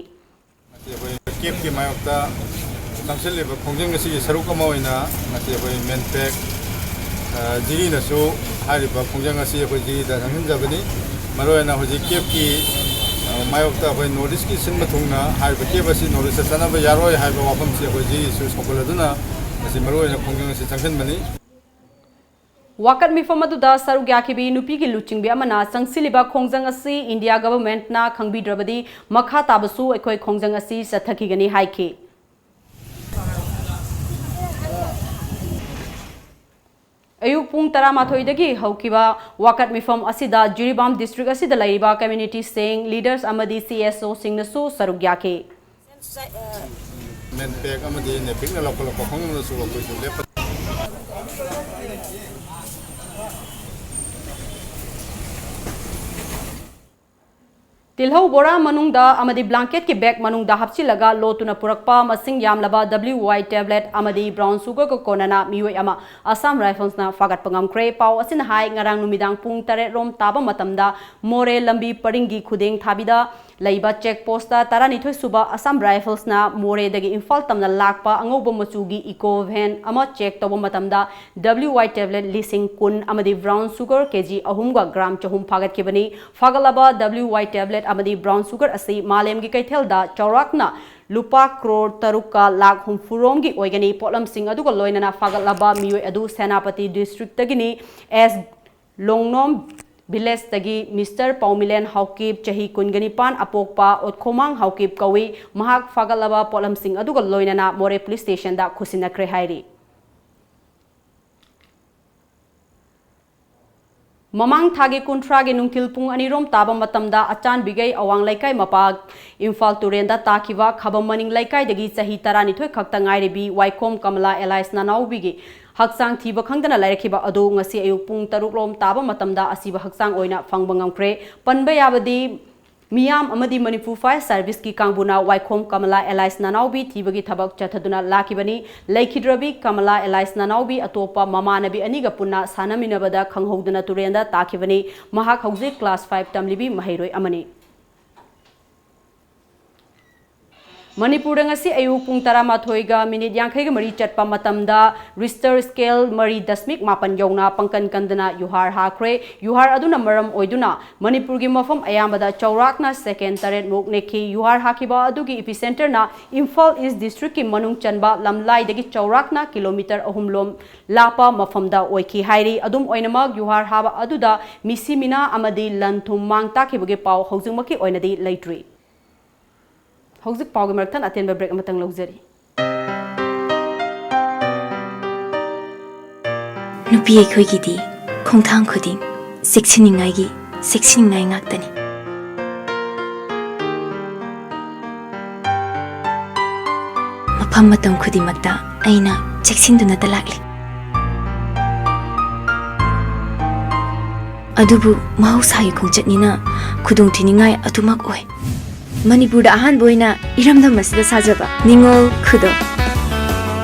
ꯉꯁꯤ ꯑꯩꯈꯣꯏ ꯀꯦꯞꯀꯤ ꯃꯥꯌꯣꯛꯇ ꯆꯪꯁꯤꯜꯂꯤꯕ ꯈꯣꯡꯖꯪ ꯑꯁꯤꯒꯤ ꯁꯔꯨꯛ ꯑꯃ ꯑꯣꯏꯅ ꯉꯁꯤ ꯑꯩꯈꯣꯏ ꯃꯦꯟꯄꯦꯛ, ꯑ, ꯖꯤꯔꯤꯅꯁꯨ ꯍꯥꯏꯔꯤꯕ ꯈꯣꯡꯖꯪ ꯑꯁꯤ ꯑꯩꯈꯣꯏ ꯖꯤꯔꯤꯗ ꯆꯪꯁꯤꯟꯖꯕꯅꯤ꯫ ꯃꯔꯨꯑꯣꯏꯅ ꯍꯧꯖꯤꯛ ꯀꯦꯞꯀꯤ, ꯑ, ꯃꯥꯌꯣꯛꯇ ꯑꯩꯈꯣꯏ ꯅꯣꯔꯠ ꯏꯁꯀꯤ ꯁꯤꯟꯕ ꯊꯨꯡꯅ ꯍꯥꯏꯔꯤꯕ ꯀꯦꯞ ꯑꯁꯤ ꯅꯣꯔꯠ ꯏꯁꯇ ꯆꯠꯅꯕ ꯌꯥꯔꯣꯏ ꯍꯥꯏꯕ ꯋꯥꯐꯝꯁꯤ ꯑꯩꯈꯣꯏ ꯖꯤꯔꯤꯁꯨ ꯁꯧꯒꯠꯂꯗꯨꯅ ꯉꯁꯤ ꯃꯔꯨꯑꯣꯏꯅ ꯈꯣꯡꯖꯪ ꯑꯁꯤ ꯆꯪꯁꯤꯟꯕꯅꯤ꯫ ꯋꯥꯀꯠ ꯃꯤꯐꯝ ꯑꯗꯨꯗ ꯁꯔꯨꯛ ꯌꯥꯈꯤꯕꯤ ꯅꯨꯄꯤꯒꯤ ꯂꯨꯆꯤꯡꯕꯤ ꯑꯃꯅ ꯆꯪꯁꯤꯜꯂꯤꯕ ꯈꯣꯡꯖꯪ ꯑꯁꯤ ꯏꯟꯗꯤꯌꯥ ꯒꯚꯔꯟꯃꯦꯟꯠꯅ ꯈꯪꯕꯤꯗ꯭ꯔꯕꯗꯤ ꯃꯈꯥ ꯇꯥꯕꯁꯨ ꯑꯩꯈꯣꯏ ꯈꯣꯡꯖꯪ ꯑꯁꯤ ꯆꯠꯊꯈꯤꯒꯅꯤ ꯍꯥꯏꯈꯤ꯫ ꯑꯌꯨꯛ ꯄꯨꯡ ꯇꯔꯥꯃꯥꯊꯣꯏꯗꯒꯤ ꯍꯧꯈꯤꯕ ꯋꯥꯀꯠ ꯃꯤꯐꯝ ꯑꯁꯤꯗ ꯖꯤꯔꯤꯕꯥꯝ ꯗꯤꯁꯇ꯭ꯔꯤꯛ ꯑꯁꯤꯗ ꯂꯩꯔꯤꯕ ꯀꯝꯃ꯭ꯌꯨꯅꯤꯇꯤꯁꯤꯡ, ꯂꯤꯗꯔꯁ ꯑꯃꯗꯤ ꯁꯤ ꯑꯦꯁ ꯑꯣꯁꯤꯡꯅꯁꯨ ꯁꯔꯨꯛ ꯌꯥꯈꯤ꯫ ꯃꯦꯟꯄꯦꯛ ꯑꯃꯗꯤ ꯅꯦꯐꯤꯛꯅ ꯂꯧꯈꯠꯂꯛꯄ ꯈꯣꯡꯖꯪꯗꯁꯨ ꯑꯩꯈꯣꯏꯁꯨ ꯂꯦꯞꯄ꯫ ꯇꯤꯜꯍꯧ ꯕꯣꯔꯥ ꯃꯅꯨꯡꯗ ꯑꯃꯗꯤ ꯕ꯭ꯂꯥꯡꯀꯦꯠꯀꯤ ꯕꯦꯒ ꯃꯅꯨꯡꯗ ꯍꯥꯞꯆꯤꯜꯂꯒ ꯂꯣꯠꯇꯨꯅ ꯄꯨꯔꯛꯄ ꯃꯁꯤꯡ ꯌꯥꯝꯂꯕ W Y tablet ꯑꯃꯗꯤ brown sugarꯒ ꯀꯣꯟꯅꯅ ꯃꯤꯑꯣꯏ ꯑꯃ ꯑꯁꯥꯝ ꯔꯥꯏꯐꯜꯁꯅ ꯐꯥꯒꯠꯄ ꯉꯝꯈ꯭ꯔꯦ꯫ ꯄꯥꯎ ꯑꯁꯤꯅ ꯍꯥꯏ, ꯉꯔꯥꯡ ꯅꯨꯃꯤꯗꯥꯡ ꯄꯨꯡ ꯇꯔꯦꯠ ꯔꯣꯝ ꯇꯥꯕ ꯃꯇꯝꯗ ꯃꯣꯔꯦ ꯂꯝꯕꯤ ꯄꯔꯤꯡꯒꯤ ꯈꯨꯗꯦꯡ ꯊꯥꯕꯤꯗ ꯂꯩꯕ ꯆꯦꯛ ꯄꯣꯁꯇ ꯇꯔꯥꯅꯤꯊꯣꯏ ꯁꯨꯕ ꯑꯁꯥꯝ ꯔꯥꯏꯐꯜꯁꯅ ꯃꯣꯔꯦꯗꯒꯤ ꯏꯝꯐꯥꯜ ꯇꯝꯅ ꯂꯥꯛꯄ ꯑꯉꯧꯕ ꯃꯆꯨꯒꯤ ꯏꯀꯣ ꯚꯦꯟ ꯑꯃ ꯆꯦꯛ ꯇꯧꯕ ꯃꯇꯝꯗ W Y tablet ꯂꯤꯁꯤꯡ ꯀꯨꯟ ꯑꯃꯗꯤ brown sugar ꯀꯦ ꯖꯤ ꯑꯍꯨꯝꯒ ꯒ꯭ꯔꯥꯝ ꯆꯍꯨꯝ ꯐꯥꯒꯠꯈꯤꯕꯅꯤ꯫ ꯐꯥꯒꯠꯂꯕ W Y tablet ꯑꯃꯗꯤ brown sugar ꯑꯁꯤ ꯃꯥꯂꯦꯝꯒꯤ ꯀꯩꯊꯦꯜꯗ ꯆꯥꯎꯔꯥꯛꯅ ꯂꯨꯄꯥ ꯀ꯭ꯔꯣꯔ ꯇꯔꯨꯛꯀ ꯂꯥꯈ ꯍꯨꯝꯐꯨ ꯔꯣꯝꯒꯤ ꯑꯣꯏꯒꯅꯤ꯫ ꯄꯣꯠꯂꯝꯁꯤꯡ ꯑꯗꯨꯒ ꯂꯣꯏꯅꯅ ꯐꯥꯒꯠꯂꯕ ꯃꯤꯑꯣꯏ ꯑꯗꯨ ꯁꯦꯅꯥꯄꯇꯤ ꯗꯤꯁꯇ꯭ꯔꯤꯛꯇꯒꯤꯅꯤ꯫ ꯑꯦꯁ ꯂꯣꯡꯅꯣꯝ ꯚꯤꯂꯦꯖꯇꯒꯤ ꯃꯤꯁꯇꯔ ꯄꯥꯎꯃꯤꯂꯦꯟ ꯍꯥꯎꯀꯤꯞ, ꯆꯍꯤ ꯀꯨꯟꯒ ꯅꯤꯄꯥꯟ, ꯑꯄꯣꯛꯄ ꯑꯣꯠꯈꯣꯃꯥꯡ ꯍꯥꯎꯀꯤꯞ ꯀꯧꯏ꯫ ꯃꯍꯥꯛ ꯐꯥꯒꯠꯂꯕ ꯄꯣꯠꯂꯝꯁꯤꯡ ꯑꯗꯨꯒ ꯂꯣꯏꯅꯅ ꯃꯣꯔꯦ ꯄꯨꯂꯤꯁ ꯁ꯭ꯇꯦꯁꯟꯗ ꯈꯨꯠꯁꯤꯟꯅꯈ꯭ꯔꯦ ꯍꯥꯏꯔꯤ꯫ ꯃꯃꯥꯡ ꯊꯥꯒꯤ ꯀꯨꯟꯊ꯭ꯔꯥꯒꯤ ꯅꯨꯡꯊꯤꯜ ꯄꯨꯡ ꯑꯅꯤꯔꯣꯝ ꯇꯥꯕ ꯃꯇꯝꯗ ꯑꯆꯥꯟꯕꯤꯒꯩ ꯑꯋꯥꯡ ꯂꯩꯀꯥꯏ ꯃꯄꯥ ꯏꯝꯐꯥꯜ ꯇꯨꯔꯦꯟꯗ ꯇꯥꯈꯤꯕ ꯈꯕꯝ ꯃꯅꯤꯡ ꯂꯩꯀꯥꯏꯗꯒꯤ ꯆꯍꯤ ꯇꯔꯥꯅꯤꯊꯣꯏ ꯈꯛꯇ ꯉꯥꯏꯔꯤꯕꯤ ꯋꯥꯏꯈꯣꯝ ꯀꯃꯂꯥ alias ꯅꯅꯥꯎꯕꯤꯒꯤ ꯍꯛꯆꯥꯡ ꯊꯤꯕ ꯈꯪꯗꯅ ꯂꯩꯔꯛꯈꯤꯕ ꯑꯗꯨ ꯉꯁꯤ ꯑꯌꯨꯛ ꯄꯨꯡ ꯇꯔꯨꯛ ꯂꯣꯝ ꯇꯥꯕ ꯃꯇꯝꯗ ꯑꯁꯤꯕ ꯍꯛꯆꯥꯡ ꯑꯣꯏꯅ ꯐꯪꯕ ꯉꯝꯈ꯭ꯔꯦ꯫ ꯄꯟꯕ ꯌꯥꯕꯗꯤ, ꯃꯤꯌꯥꯝ ꯑꯃꯗꯤ ꯃꯅꯤꯄꯨꯔ Fire Service ꯀꯤ ꯀꯥꯡꯕꯨꯅ ꯋꯥꯏꯈꯣꯝ ꯀꯃꯂꯥ alias ꯅꯅꯥꯎꯕꯤ ꯊꯤꯕꯒꯤ ꯊꯕꯛ ꯆꯠꯊꯗꯨꯅ ꯂꯥꯛꯈꯤꯕꯅꯤ꯫ ꯂꯩꯈꯤꯗ꯭ꯔꯕꯤ ꯀꯃꯂꯥ alias ꯅꯅꯥꯎꯕꯤ ꯑꯇꯣꯞꯄ ꯃꯃꯥꯟꯅꯕꯤ ꯑꯅꯤꯒ ꯄꯨꯟꯅ ꯁꯥꯟꯅꯃꯤꯟꯅꯕꯗ ꯈꯪꯍꯧꯗꯅ ꯇꯨꯔꯦꯟꯗ ꯇꯥꯈꯤꯕꯅꯤ꯫ ꯃꯍꯥꯛ ꯍꯧꯖꯤꯛ class five ꯇꯝꯂꯤꯕꯤ ꯃꯍꯩꯔꯣꯏ ꯑꯃꯅꯤ꯫ ꯃꯅꯤꯄꯨꯔꯗ ꯉꯁꯤ ꯑꯌꯨꯛ ꯄꯨꯡ ꯇꯔꯥꯃꯥꯊꯣꯏꯒ ꯃꯤꯅꯤꯠ ꯌꯥꯡꯈꯩꯒ ꯃꯔꯤ ꯆꯠꯄ ꯃꯇꯝꯗ Richter scale ꯃꯔꯤ ꯗꯁꯃꯤꯛ ꯃꯥꯄꯟ ꯌꯧꯅ ꯄꯪꯀꯟ ꯀꯟꯗꯅ ꯌꯨꯍꯥꯔ ꯍꯥꯈ꯭ꯔꯦ꯫ ꯌꯨꯍꯥꯔ ꯑꯗꯨꯅ ꯃꯔꯝ ꯑꯣꯏꯗꯨꯅ ꯃꯅꯤꯄꯨꯔꯒꯤ ꯃꯐꯝ ꯑꯌꯥꯝꯕꯗ ꯆꯥꯎꯔꯥꯛꯅ second ꯇꯔꯦꯠ ꯃꯨꯛ ꯅꯦꯛꯈꯤ꯫ ꯌꯨꯍꯥꯔ ꯍꯥꯈꯤꯕ ꯑꯗꯨꯒꯤ epicentre ꯅ ꯏꯝꯐꯥꯜ East district ꯀꯤ ꯃꯅꯨꯡ ꯆꯟꯕ ꯂꯝꯂꯥꯏꯗꯒꯤ ꯆꯥꯎꯔꯥꯛꯅ kilometre ꯑꯍꯨꯝ ꯂꯣꯝ ꯂꯥꯞꯄ ꯃꯐꯝꯗ ꯑꯣꯏꯈꯤ ꯍꯥꯏꯔꯤ꯫ ꯑꯗꯨꯝ ꯑꯣꯏꯅꯃꯛ, ꯌꯨꯍꯥꯔ ꯍꯥꯕ ꯑꯗꯨꯗ ꯃꯤꯁꯤ ꯃꯤꯅꯥ ꯑꯃꯗꯤ ꯂꯟ ꯊꯨꯝ ꯃꯥꯡ ꯇꯥꯛꯈꯤꯕꯒꯤ ꯄꯥꯎ ꯍꯧꯖꯤꯛꯃꯛꯀꯤ ꯑꯣꯏꯅꯗꯤ ꯂꯩꯇ꯭ꯔꯤ꯫ ꯍꯧꯖꯤꯛ ꯄꯥꯎꯒꯤ ꯃꯔꯛꯇ ꯑꯇꯦꯟꯕ break ꯑꯃꯇꯪ ꯂꯧꯖꯔꯤ꯫ ꯅꯨꯄꯤ ꯑꯩꯈꯣꯏꯒꯤꯗꯤ ꯈꯣꯡꯊꯥꯡ ꯈꯨꯗꯤꯡ ꯆꯦꯛꯁꯤꯟꯅꯤꯡꯉꯥꯏꯒꯤ, ꯆꯦꯛꯁꯤꯟꯅꯤꯡꯉꯥꯏ ꯉꯥꯛꯇꯅꯤ꯫ ꯃꯐꯝ ꯃꯇꯝ ꯈꯨꯗꯤꯡꯃꯛꯇ ꯑꯩꯅ ꯆꯦꯛꯁꯤꯟꯗꯨꯅꯇ ꯂꯥꯛꯂꯤ꯫ ꯑꯗꯨꯕꯨ ꯃꯍꯧꯁꯥꯒꯤ ꯈꯣꯡꯆꯠꯅꯤꯅ ꯈꯨꯗꯣꯡꯊꯤꯅꯤꯡꯉꯥꯏ ꯑꯗꯨꯃꯛ ꯑꯣꯏ꯫ ꯃꯅꯤꯄꯨꯔꯗ ꯑꯍꯥꯟꯕ ꯑꯣꯏꯅ ꯏꯔꯝꯗꯝ ꯑꯁꯤꯗ ꯁꯥꯖꯕ ꯅꯤꯉꯣꯜ ꯈꯨꯗꯣꯜ꯫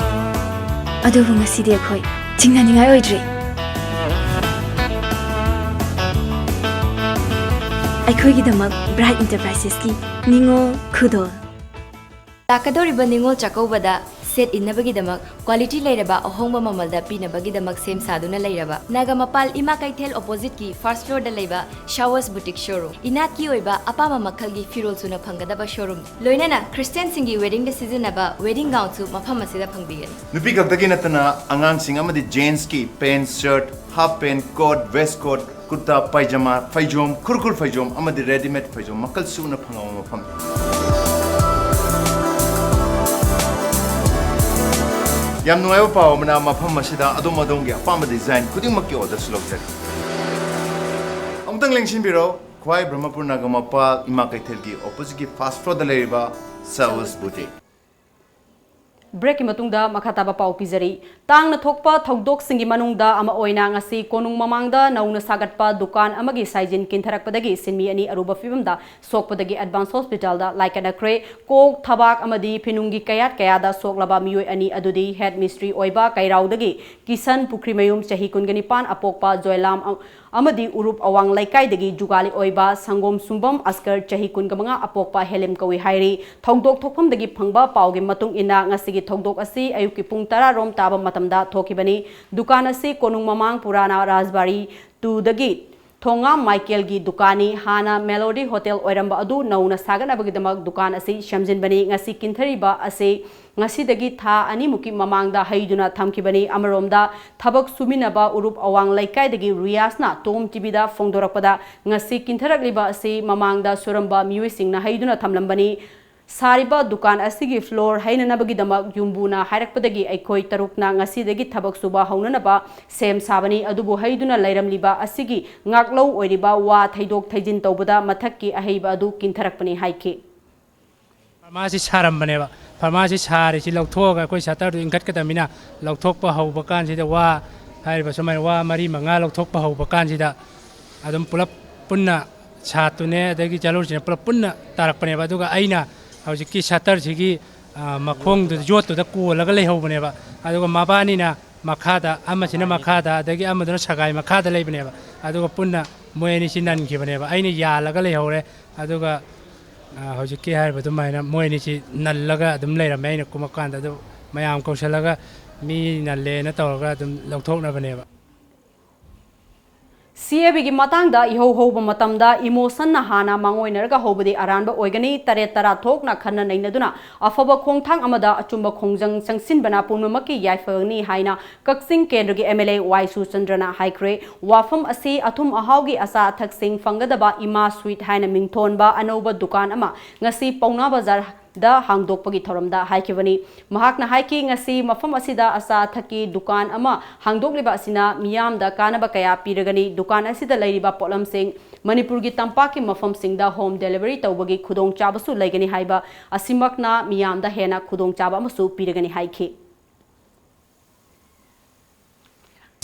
ꯑꯗꯨꯕꯨ ꯉꯁꯤꯗꯤ ꯑꯩꯈꯣꯏ ꯆꯤꯡꯅꯅꯤꯡꯉꯥꯏ ꯑꯣꯏꯗ꯭ꯔꯦ꯫ ꯑꯩꯈꯣꯏꯒꯤꯗꯃꯛ Bright Enterprises ꯀꯤ ꯅꯤꯉꯣꯜ ꯈꯨꯗꯣꯜ꯫ ꯂꯥꯛꯀꯗꯧꯔꯤꯕ ꯅꯤꯉꯣꯜ ꯆꯥꯛꯀꯧꯕꯗ ꯁꯦꯠ ꯏꯟꯅꯕꯒꯤꯗꯃꯛ quality ꯂꯩꯔꯕ ꯑꯍꯣꯡꯕ ꯃꯃꯜꯗ ꯄꯤꯅꯕꯒꯤꯗꯃꯛ ꯁꯦꯝ ꯁꯥꯗꯨꯅ ꯂꯩꯔꯕ ꯅꯥꯒꯥ ꯃꯄꯥꯜ ꯏꯃꯥ ꯀꯩꯊꯦꯜ opposite ꯀꯤ first floor ꯗ ꯂꯩꯕ Showers Boutique showroom꯫ ꯏꯅꯥꯠꯀꯤ ꯑꯣꯏꯕ ꯑꯄꯥꯝꯕ ꯃꯈꯜꯒꯤ ꯐꯤꯔꯣꯜ ꯁꯨꯅ ꯐꯪꯒꯗꯕ showroom, ꯂꯣꯏꯅꯅ Christian ꯁꯤꯡꯒꯤ wedding ꯗ ꯁꯤꯖꯤꯟꯅꯕ wedding gown ꯁꯨ ꯃꯐꯝ ꯑꯁꯤꯗ ꯐꯪꯕꯤꯒꯅꯤ꯫ ꯅꯨꯄꯤ ꯈꯛꯇꯒꯤ ꯅꯠꯇꯅ ꯑꯉꯥꯡꯁꯤꯡ ꯑꯃꯗꯤ gents ꯀꯤ pant, shirt, half pant, coat, waistcoat, ꯀꯨꯔꯇꯥ ꯄꯥꯏꯖꯃꯥ, ꯐꯩꯖꯣꯝ, ꯈꯨꯔꯈꯨꯜ ꯐꯩꯖꯣꯝ ꯑꯃꯗꯤ readymade ꯐꯩꯖꯣꯝ ꯃꯈꯜ ꯁꯨꯅ ꯐꯪꯕ ꯃꯐꯝꯅꯤ꯫ ꯌꯥꯝ ꯅꯨꯡꯉꯥꯏꯕ ꯄꯥꯎ ꯑꯃꯅ, ꯃꯐꯝ ꯑꯁꯤꯗ ꯑꯗꯣꯝ ꯑꯗꯣꯝꯒꯤ ꯑꯄꯥꯝꯕ design ꯈꯨꯗꯤꯡꯃꯛꯀꯤ orderꯁꯨ ꯂꯧꯖꯔꯤ꯫ ꯑꯃꯨꯛꯇꯪ ꯂꯦꯡꯁꯤꯟꯕꯤꯔꯣ, ꯈ꯭ꯋꯥꯏ ꯕ꯭ꯔꯍꯃꯄꯨꯔ ꯅꯥꯒꯥꯃꯄꯥꯜ ꯏꯃꯥ ꯀꯩꯊꯦꯜꯒꯤ oppositeꯀꯤ first floorꯗ ꯂꯩꯔꯤꯕ Service Boutique꯫ Breakꯀꯤ ꯃꯇꯨꯡꯗ ꯃꯈꯥ ꯇꯥꯕ ꯄꯥꯎ ꯄꯤꯖꯔꯤ꯫ ꯇꯥꯡꯅ ꯊꯣꯛꯄ ꯊꯧꯗꯣꯛꯁꯤꯡꯒꯤ ꯃꯅꯨꯡꯗ ꯑꯃ ꯑꯣꯏꯅ ꯉꯁꯤ ꯀꯣꯅꯨꯡ ꯃꯃꯥꯡꯗ ꯅꯧꯅ ꯁꯥꯒꯠꯄ ꯗꯨꯀꯥꯟ ꯑꯃꯒꯤ ꯁꯥꯏꯖꯤꯟ ꯀꯤꯟꯊꯔꯛꯄꯗꯒꯤ ꯁꯤꯟꯃꯤ ꯑꯅꯤ ꯑꯔꯨꯕ ꯐꯤꯕꯝꯗ ꯁꯣꯛꯄꯗꯒꯤ Advance Hospitalꯗ ꯂꯥꯏꯀꯠꯅꯈ꯭ꯔꯦ꯫ ꯀꯣꯛ, ꯊꯕꯥꯛ ꯑꯃꯗꯤ ꯐꯤꯅꯨꯡꯒꯤ ꯀꯌꯥꯠ ꯀꯌꯥꯗ ꯁꯣꯛꯂꯕ ꯃꯤꯑꯣꯏ ꯑꯅꯤ ꯑꯗꯨꯗꯤ head mistri ꯑꯣꯏꯕ ꯀꯩꯔꯥꯎꯗꯒꯤ ꯀꯤꯁꯟ ꯄꯨꯈ꯭ꯔꯤꯃꯌꯨꯝ ꯆꯍꯤ ꯀꯨꯟꯒ ꯅꯤꯄꯥꯟ ꯑꯄꯣꯛꯄ ꯖꯣꯏꯂꯥꯝ ꯑꯃꯗꯤ ꯎꯔꯨꯞ ꯑꯋꯥꯡ ꯂꯩꯀꯥꯏꯗꯒꯤ ꯖꯨꯒꯥꯂꯤ ꯑꯣꯏꯕ ꯁꯪꯒꯣꯝ ꯁꯨꯝꯕꯝ ꯑꯁꯀꯔ ꯆꯍꯤ ꯀꯨꯟꯒ ꯃꯉꯥ ꯑꯄꯣꯛꯄ ꯍꯦꯂꯤꯝ ꯀꯧꯏ ꯍꯥꯏꯔꯤ꯫ ꯊꯧꯗꯣꯛ ꯊꯣꯛꯐꯝꯗꯒꯤ ꯐꯪꯕ ꯄꯥꯎꯒꯤ ꯃꯇꯨꯡ ꯏꯟꯅ ꯉꯁꯤꯒꯤ ꯊꯧꯗꯣꯛ ꯑꯁꯤ ꯑꯌꯨꯛꯀꯤ ꯄꯨꯡ ꯇꯔꯥ ꯔꯣꯝ ꯇꯥꯕ ꯃꯇꯝꯗ ꯊꯣꯛꯈꯤꯕꯅꯤ꯫ ꯗꯨꯀꯥꯟ ꯑꯁꯤ ꯀꯣꯅꯨꯡ ꯃꯃꯥꯡ ꯄꯨꯔꯥꯅꯥ ꯔꯥꯖꯕꯥꯔꯤ ꯇꯨꯗꯒꯤ ꯊꯣꯉꯥꯝ ꯃꯥꯏꯀꯦꯜꯒꯤ ꯗꯨꯀꯥꯟꯅꯤ꯫ ꯍꯥꯟꯅ ꯃꯦꯂꯣꯗꯤ ꯍꯣꯇꯦꯜ ꯑꯣꯏꯔꯝꯕ ꯑꯗꯨ ꯅꯧꯅ ꯁꯥꯒꯠꯅꯕꯒꯤꯗꯃꯛ ꯗꯨꯀꯥꯟ ꯑꯁꯤ ꯁꯦꯝꯖꯤꯟꯕꯅꯤ꯫ ꯉꯁꯤ ꯀꯤꯟꯊꯔꯤꯕ ꯑꯁꯤ ꯉꯁꯤꯗꯒꯤ ꯊꯥ ꯑꯅꯤꯃꯨꯛꯀꯤ ꯃꯃꯥꯡꯗ ꯍꯩꯗꯨꯅ ꯊꯝꯈꯤꯕꯅꯤ꯫ ꯑꯃꯔꯣꯝꯗ ꯊꯕꯛ ꯁꯨꯃꯤꯟꯅꯕ ꯎꯔꯨꯞ ꯑꯋꯥꯡ ꯂꯩꯀꯥꯏꯗꯒꯤ ꯔꯤꯌꯥꯁꯅ ꯇꯣꯝ ꯇꯤꯚꯤꯗ ꯐꯣꯡꯗꯣꯔꯛꯄꯗ, ꯉꯁꯤ ꯀꯤꯟꯊꯔꯛꯂꯤꯕ ꯑꯁꯤ ꯃꯃꯥꯡꯗ ꯁꯨꯔꯝꯕ ꯃꯤꯑꯣꯏꯁꯤꯡꯅ ꯍꯩꯗꯨꯅ ꯊꯝꯂꯝꯕꯅꯤ꯫ ꯁꯥꯔꯤꯕ ꯗꯨꯀꯥꯟ ꯑꯁꯤꯒꯤ floor ꯍꯩꯅꯅꯕꯒꯤꯗꯃꯛ ꯌꯨꯝꯕꯨꯅ ꯍꯥꯏꯔꯛꯄꯗꯒꯤ ꯑꯩꯈꯣꯏ ꯇꯔꯨꯛꯅ ꯉꯁꯤꯗꯒꯤ ꯊꯕꯛ ꯁꯨꯕ ꯍꯧꯅꯅꯕ ꯁꯦꯝ ꯁꯥꯕꯅꯤ꯫ ꯑꯗꯨꯕꯨ ꯍꯩꯗꯨꯅ ꯂꯩꯔꯝꯂꯤꯕ ꯑꯁꯤꯒꯤ ꯉꯥꯛꯂꯧ ꯑꯣꯏꯔꯤꯕ ꯋꯥ ꯊꯩꯗꯣꯛ ꯊꯩꯖꯤꯟ ꯇꯧꯕꯗ ꯃꯊꯛꯀꯤ ꯑꯍꯩꯕ ꯑꯗꯨ ꯀꯤꯟꯊꯔꯛꯄꯅꯤ ꯍꯥꯏꯈꯤ꯫ ꯐꯥꯔꯃꯥꯁꯤ ꯁꯥꯔꯝꯕꯅꯦꯕ꯫ ꯐꯥꯔꯃꯥꯁꯤ ꯁꯥꯔꯤꯁꯤ ꯂꯧꯊꯣꯛꯑꯒ ꯑꯩꯈꯣꯏ ꯁꯇꯔꯗꯨ ꯏꯟꯈꯠꯀꯗꯕꯅꯤꯅ, ꯂꯧꯊꯣꯛꯄ ꯍꯧꯕ ꯀꯥꯟꯁꯤꯗ ꯋꯥ ꯍꯥꯏꯔꯤꯕ ꯁꯨꯃꯥꯏꯅ ꯋꯥ ꯃꯔꯤ ꯃꯉꯥ ꯂꯧꯊꯣꯛꯄ ꯍꯧꯕ ꯀꯥꯟꯁꯤꯗ ꯑꯗꯨꯝ ꯄꯨꯂꯞ ꯄꯨꯟꯅ ꯁꯥꯠꯇꯨꯅꯦ, ꯑꯗꯒꯤ ꯖꯂꯨꯔꯁꯤꯅ ꯄꯨꯂꯞ ꯄꯨꯟꯅ ꯇꯥꯔꯛꯄꯅꯦꯕ꯫ ꯑꯗꯨꯒ ꯑꯩꯅ ꯍꯧꯖꯤꯛꯀꯤ ꯁꯇꯔꯁꯤꯒꯤ, ꯑ, ꯃꯈꯣꯡꯗꯨꯗ, ꯌꯣꯠꯇꯨꯗ ꯀꯣꯜꯂꯒ ꯂꯩꯍꯧꯕꯅꯦꯕ꯫ ꯑꯗꯨꯒ ꯃꯕꯥꯅꯤꯅ ꯃꯈꯥꯗ, ꯑꯃꯁꯤꯅ ꯃꯈꯥꯗ, ꯑꯗꯒꯤ ꯑꯃꯗꯨꯅ ꯁꯒꯥꯏ ꯃꯈꯥꯗ ꯂꯩꯕꯅꯦꯕ꯫ ꯑꯗꯨꯒ ꯄꯨꯟꯅ ꯃꯣꯏ ꯑꯅꯤꯁꯤ ꯅꯟꯈꯤꯕꯅꯦꯕ꯫ ꯑꯩꯅ ꯌꯥꯜꯂꯒ ꯂꯩꯍꯧꯔꯦ꯫ ꯑꯗꯨꯒ, ꯑ, ꯍꯧꯖꯤꯛꯀꯤ ꯍꯥꯏꯔꯤꯕ ꯑꯗꯨꯃꯥꯏꯅ ꯃꯣꯏ ꯑꯅꯤꯁꯤ ꯅꯜꯂꯒ ꯑꯗꯨꯝ ꯂꯩꯔꯝꯃꯦ꯫ ꯑꯩꯅ ꯀꯨꯝꯃꯛꯀꯥꯟꯗ ꯑꯗꯨ ꯃꯌꯥꯝ ꯀꯧꯁꯜꯂꯒ ꯃꯤ ꯅꯜꯂꯦꯅ ꯇꯧꯔꯒ ꯑꯗꯨꯝ ꯂꯧꯊꯣꯛꯅꯕꯅꯦꯕ꯫ ꯁꯤ ꯑꯦ ꯕꯤꯒꯤ ꯃꯇꯥꯡꯗ ꯏꯍꯧ ꯍꯧꯕ ꯃꯇꯝꯗ ꯏꯃꯣꯁꯟꯅ ꯍꯥꯟꯅ ꯃꯥꯡꯑꯣꯏꯅꯔꯒ ꯍꯧꯕꯗꯤ ꯑꯔꯥꯟꯕ ꯑꯣꯏꯒꯅꯤ꯫ ꯇꯔꯦꯠ ꯇꯔꯥ ꯊꯣꯛꯅ ꯈꯟꯅ ꯅꯩꯅꯗꯨꯅ ꯑꯐꯕ ꯈꯣꯡꯊꯥꯡ ꯑꯃꯗ ꯑꯆꯨꯝꯕ ꯈꯣꯡꯖꯪ ꯆꯪꯁꯤꯟꯕꯅ ꯄꯨꯝꯅꯃꯛꯀꯤ ꯌꯥꯏꯐꯒꯅꯤ ꯍꯥꯏꯅ ꯀꯛꯆꯤꯡ ꯀꯦꯟꯗ꯭ꯔꯒꯤ ꯑꯦꯝ ꯑꯦꯜ ꯑꯦ ꯋꯥꯏ ꯁꯨꯔꯆꯟꯗ꯭ꯔꯅ ꯍꯥꯏꯈ꯭ꯔꯦ꯫ ꯋꯥꯐꯝ ꯑꯁꯤ ꯑꯊꯨꯝ ꯑꯍꯥꯎꯒꯤ ꯑꯆꯥ ꯑꯊꯛꯁꯤꯡ ꯐꯪꯒꯗꯕ ꯏꯃꯥ ꯁ꯭ꯋꯤꯠ ꯍꯥꯏꯅ ꯃꯤꯡꯊꯣꯟꯕ ꯑꯅꯧꯕ ꯗꯨꯀꯥꯟ ꯑꯃ ꯉꯁꯤ ꯄꯥꯎꯅꯥ ꯕꯖꯥꯔ ꯗ ꯍꯥꯡꯗꯣꯛꯄꯒꯤ ꯊꯧꯔꯝꯗ ꯍꯥꯏꯈꯤꯕꯅꯤ꯫ ꯃꯍꯥꯛꯅ ꯍꯥꯏꯈꯤ, ꯉꯁꯤ ꯃꯐꯝ ꯑꯁꯤꯗ ꯑꯆꯥ ꯑꯊꯛꯀꯤ ꯗꯨꯀꯥꯟ ꯑꯃ ꯍꯥꯡꯗꯣꯛꯂꯤꯕ ꯑꯁꯤꯅ ꯃꯤꯌꯥꯝꯗ ꯀꯥꯟꯅꯕ ꯀꯌꯥ ꯄꯤꯔꯒꯅꯤ꯫ ꯗꯨꯀꯥꯟ ꯑꯁꯤꯗ ꯂꯩꯔꯤꯕ ꯄꯣꯠꯂꯝꯁꯤꯡ ꯃꯅꯤꯄꯨꯔꯒꯤ ꯇꯝꯄꯥꯛꯀꯤ ꯃꯐꯝꯁꯤꯡꯗ ꯍꯣꯝ ꯗꯦꯂꯤꯚꯔꯤ ꯇꯧꯕꯒꯤ ꯈꯨꯗꯣꯡꯆꯥꯕꯁꯨ ꯂꯩꯒꯅꯤ ꯍꯥꯏꯕ ꯑꯁꯤꯃꯛꯅ ꯃꯤꯌꯥꯝꯗ ꯍꯦꯟꯅ ꯈꯨꯗꯣꯡꯆꯥꯕ ꯑꯃꯁꯨ ꯄꯤꯔꯒꯅꯤ ꯍꯥꯏꯈꯤ꯫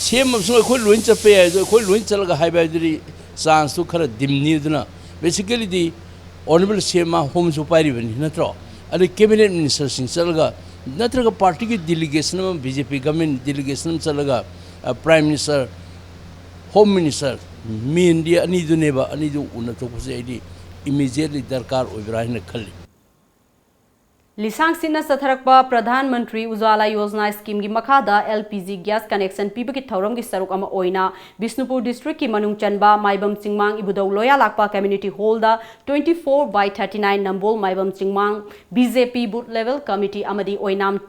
ꯁꯤ ꯑꯦꯝ ꯑꯃꯁꯨꯡ ꯑꯩꯈꯣꯏ ꯂꯣꯏ ꯆꯠꯄ ꯌꯥꯏ꯫ ꯑꯗꯣ ꯑꯩꯈꯣꯏ ꯂꯣꯏ ꯆꯠꯂꯒ ꯍꯥꯏꯕ ꯍꯥꯏꯗꯨꯗꯤ ꯆꯥꯟꯁꯇꯨ ꯈꯔ ꯗꯤꯝꯅꯤ꯫ ꯑꯗꯨꯅ ꯕꯦꯁꯤꯀꯦꯂꯤꯗꯤ ꯑꯣꯅꯔꯦꯕꯜ ꯁꯤ ꯑꯦꯝ ꯃꯥ ꯍꯣꯝꯁꯨ ꯄꯥꯏꯔꯤꯕꯅꯤ ꯅꯠꯇ꯭ꯔꯣ? ꯑꯗꯩ ꯀꯦꯕꯤꯅꯦꯠ ꯃꯤꯅꯤꯁꯇꯔꯁꯤꯡ ꯆꯠꯂꯒ, ꯅꯠꯇ꯭ꯔꯒ ꯄꯥꯔꯇꯤꯒꯤ ꯗꯤꯂꯤꯒꯦꯁꯟ ꯑꯃ, ꯕꯤ ꯖꯦ ꯄꯤ ꯒꯚꯔꯟꯃꯦꯟ ꯗꯤꯂꯤꯒꯦꯁꯟ ꯑꯃ ꯆꯠꯂꯒ, ꯑ, ꯄ꯭ꯔꯥꯏꯝ ꯃꯤꯅꯤꯁꯇꯔ, ꯍꯣꯝ ꯃꯤꯅꯤꯁꯇꯔ, ꯃꯦꯟꯗꯤ ꯑꯅꯤꯗꯨꯅꯦꯕ, ꯑꯅꯤꯗꯨ ꯎꯅꯊꯣꯛꯄꯁꯦ ꯑꯩꯗꯤ ꯏꯃꯤꯗꯤꯌꯦꯠꯂꯤ ꯗꯔꯀꯥꯔ ꯑꯣꯏꯕ꯭ꯔꯥ ꯍꯥꯏꯅ ꯈꯜꯂꯤ꯫ ꯂꯤꯁꯥꯡ ꯁꯤꯠꯅ ꯆꯠꯊꯔꯛꯄ ꯄ꯭ꯔꯙꯥꯟ ꯃꯟꯇ꯭ꯔꯤ ꯎꯖꯥꯂꯥ ꯌꯣꯖꯅꯥ ꯁ꯭ꯀꯤꯝꯒꯤ ꯃꯈꯥꯗ L P G gas connection ꯄꯤꯕꯒꯤ ꯊꯧꯔꯝꯒꯤ ꯁꯔꯨꯛ ꯑꯃ ꯑꯣꯏꯅ ꯕꯤꯁꯅꯨꯄꯨꯔ ꯗꯤꯁꯇ꯭ꯔꯤꯛꯀꯤ ꯃꯅꯨꯡ ꯆꯟꯕ ꯃꯥꯏꯕꯝ ꯆꯤꯡꯃꯥꯡ ꯏꯕꯨꯙꯧ ꯂꯣꯌꯥꯂꯥꯛꯄ ꯀꯝꯃ꯭ꯌꯨꯅꯤꯇꯤ ꯍꯣꯜꯗ twenty four by thirty nine Nambol Maibam ꯆꯤꯡꯃꯥꯡ B J P booth level committee ꯑꯃꯗꯤ ꯑꯣꯏꯅꯥꯝ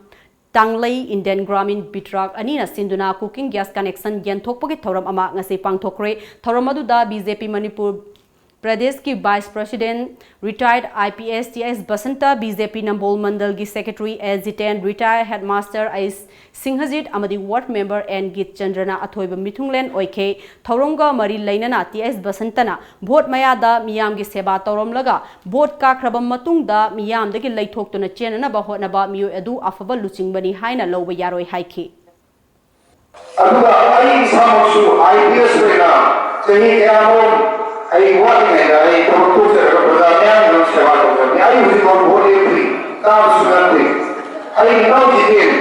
ꯇꯥꯡꯂꯩ ꯏꯟꯗꯤꯌꯟ ꯒ꯭ꯔꯥꯃꯤꯟ ꯕꯤꯇ꯭ꯔꯥꯛ ꯑꯅꯤꯅ ꯁꯤꯟꯗꯨꯅ ꯀꯨꯀꯤꯡ ꯒ꯭ꯌꯥꯁ ꯀꯅꯦꯛꯁꯟ ꯌꯦꯟꯊꯣꯛꯄꯒꯤ ꯊꯧꯔꯝ ꯑꯃ ꯉꯁꯤ ꯄꯥꯡꯊꯣꯛꯈ꯭ꯔꯦ꯫ ꯊꯧꯔꯝ ꯑꯗꯨꯗ ꯕꯤ ꯖꯦ ꯄꯤ ꯃꯅꯤꯄꯨꯔ ꯄ꯭ꯔꯗꯦꯁꯀꯤ ꯚꯥꯏꯁ ꯄ꯭ꯔꯁꯤꯗꯦꯟꯠ, ꯔꯤꯇꯥꯌꯔꯗ I P S T S Basanta, B J P Nambol ꯃꯟꯗꯜꯒꯤ ꯁꯦꯀ꯭ꯔꯦꯇꯔꯤ ꯑꯦꯁ ꯖꯤꯇꯦꯟ, ꯔꯤꯇꯥꯌꯔꯗ ꯍꯦꯗꯃꯥꯁꯇꯔ ꯑꯩꯁ ꯁꯤꯡꯍꯖꯤꯠ ꯑꯃꯗꯤ ꯋꯥꯔꯗ ꯃꯦꯝꯕꯔ ꯑꯦꯟ ꯒꯤꯠꯆꯟꯗ꯭ꯔꯅ ꯑꯊꯣꯏꯕ ꯃꯤꯊꯨꯡꯂꯦꯟ ꯑꯣꯏꯈꯤ꯫ ꯊꯧꯔꯝꯒ ꯃꯔꯤ ꯂꯩꯅꯅ ꯇꯤ ꯑꯦꯁ ꯕꯁꯟꯇꯅ ꯚꯣꯠ ꯃꯌꯥꯗ ꯃꯤꯌꯥꯝꯒꯤ ꯁꯦꯕꯥ ꯇꯧꯔꯝꯂꯒ ꯚꯣꯠ ꯀꯥꯈ꯭ꯔꯕ ꯃꯇꯨꯡꯗ ꯃꯤꯌꯥꯝꯗꯒꯤ ꯂꯩꯊꯣꯛꯇꯨꯅ ꯆꯦꯟꯅꯅꯕ ꯍꯣꯠꯅꯕ ꯃꯤꯑꯣꯏ ꯑꯗꯨ ꯑꯐꯕ ꯂꯨꯆꯤꯡꯕꯅꯤ ꯍꯥꯏꯅ ꯂꯧꯕ ꯌꯥꯔꯣꯏ ꯍꯥꯏꯈꯤ꯫ ꯑꯗꯨꯒ ꯑꯩ ꯏꯁꯥꯃꯛꯁꯨ ꯑꯥꯏ ꯄꯤ ꯑꯦꯁ ꯑꯣꯏꯅ ꯆꯍꯤ ꯀꯌꯥꯃꯔꯨꯝ ꯑꯩ ꯋꯥꯠꯂꯤꯉꯩꯗ ꯑꯩ ꯊꯕꯛ ꯇꯣꯛꯆꯔꯒ ꯄ꯭ꯔꯖꯥ ꯃꯌꯥꯝꯒꯤꯗꯃꯛ ꯁꯦꯕꯥ ꯇꯧꯖꯕꯅꯤ꯫ ꯑꯩ ꯍꯧꯖꯤꯛꯐꯥꯎ ꯚꯣꯠ ꯂꯦꯞꯇ꯭ꯔꯤ, ꯀꯥꯕꯁꯨ ꯅꯠꯇꯦ꯫ ꯑꯩ ꯏꯅꯥꯎ ꯖꯤꯇꯦꯟ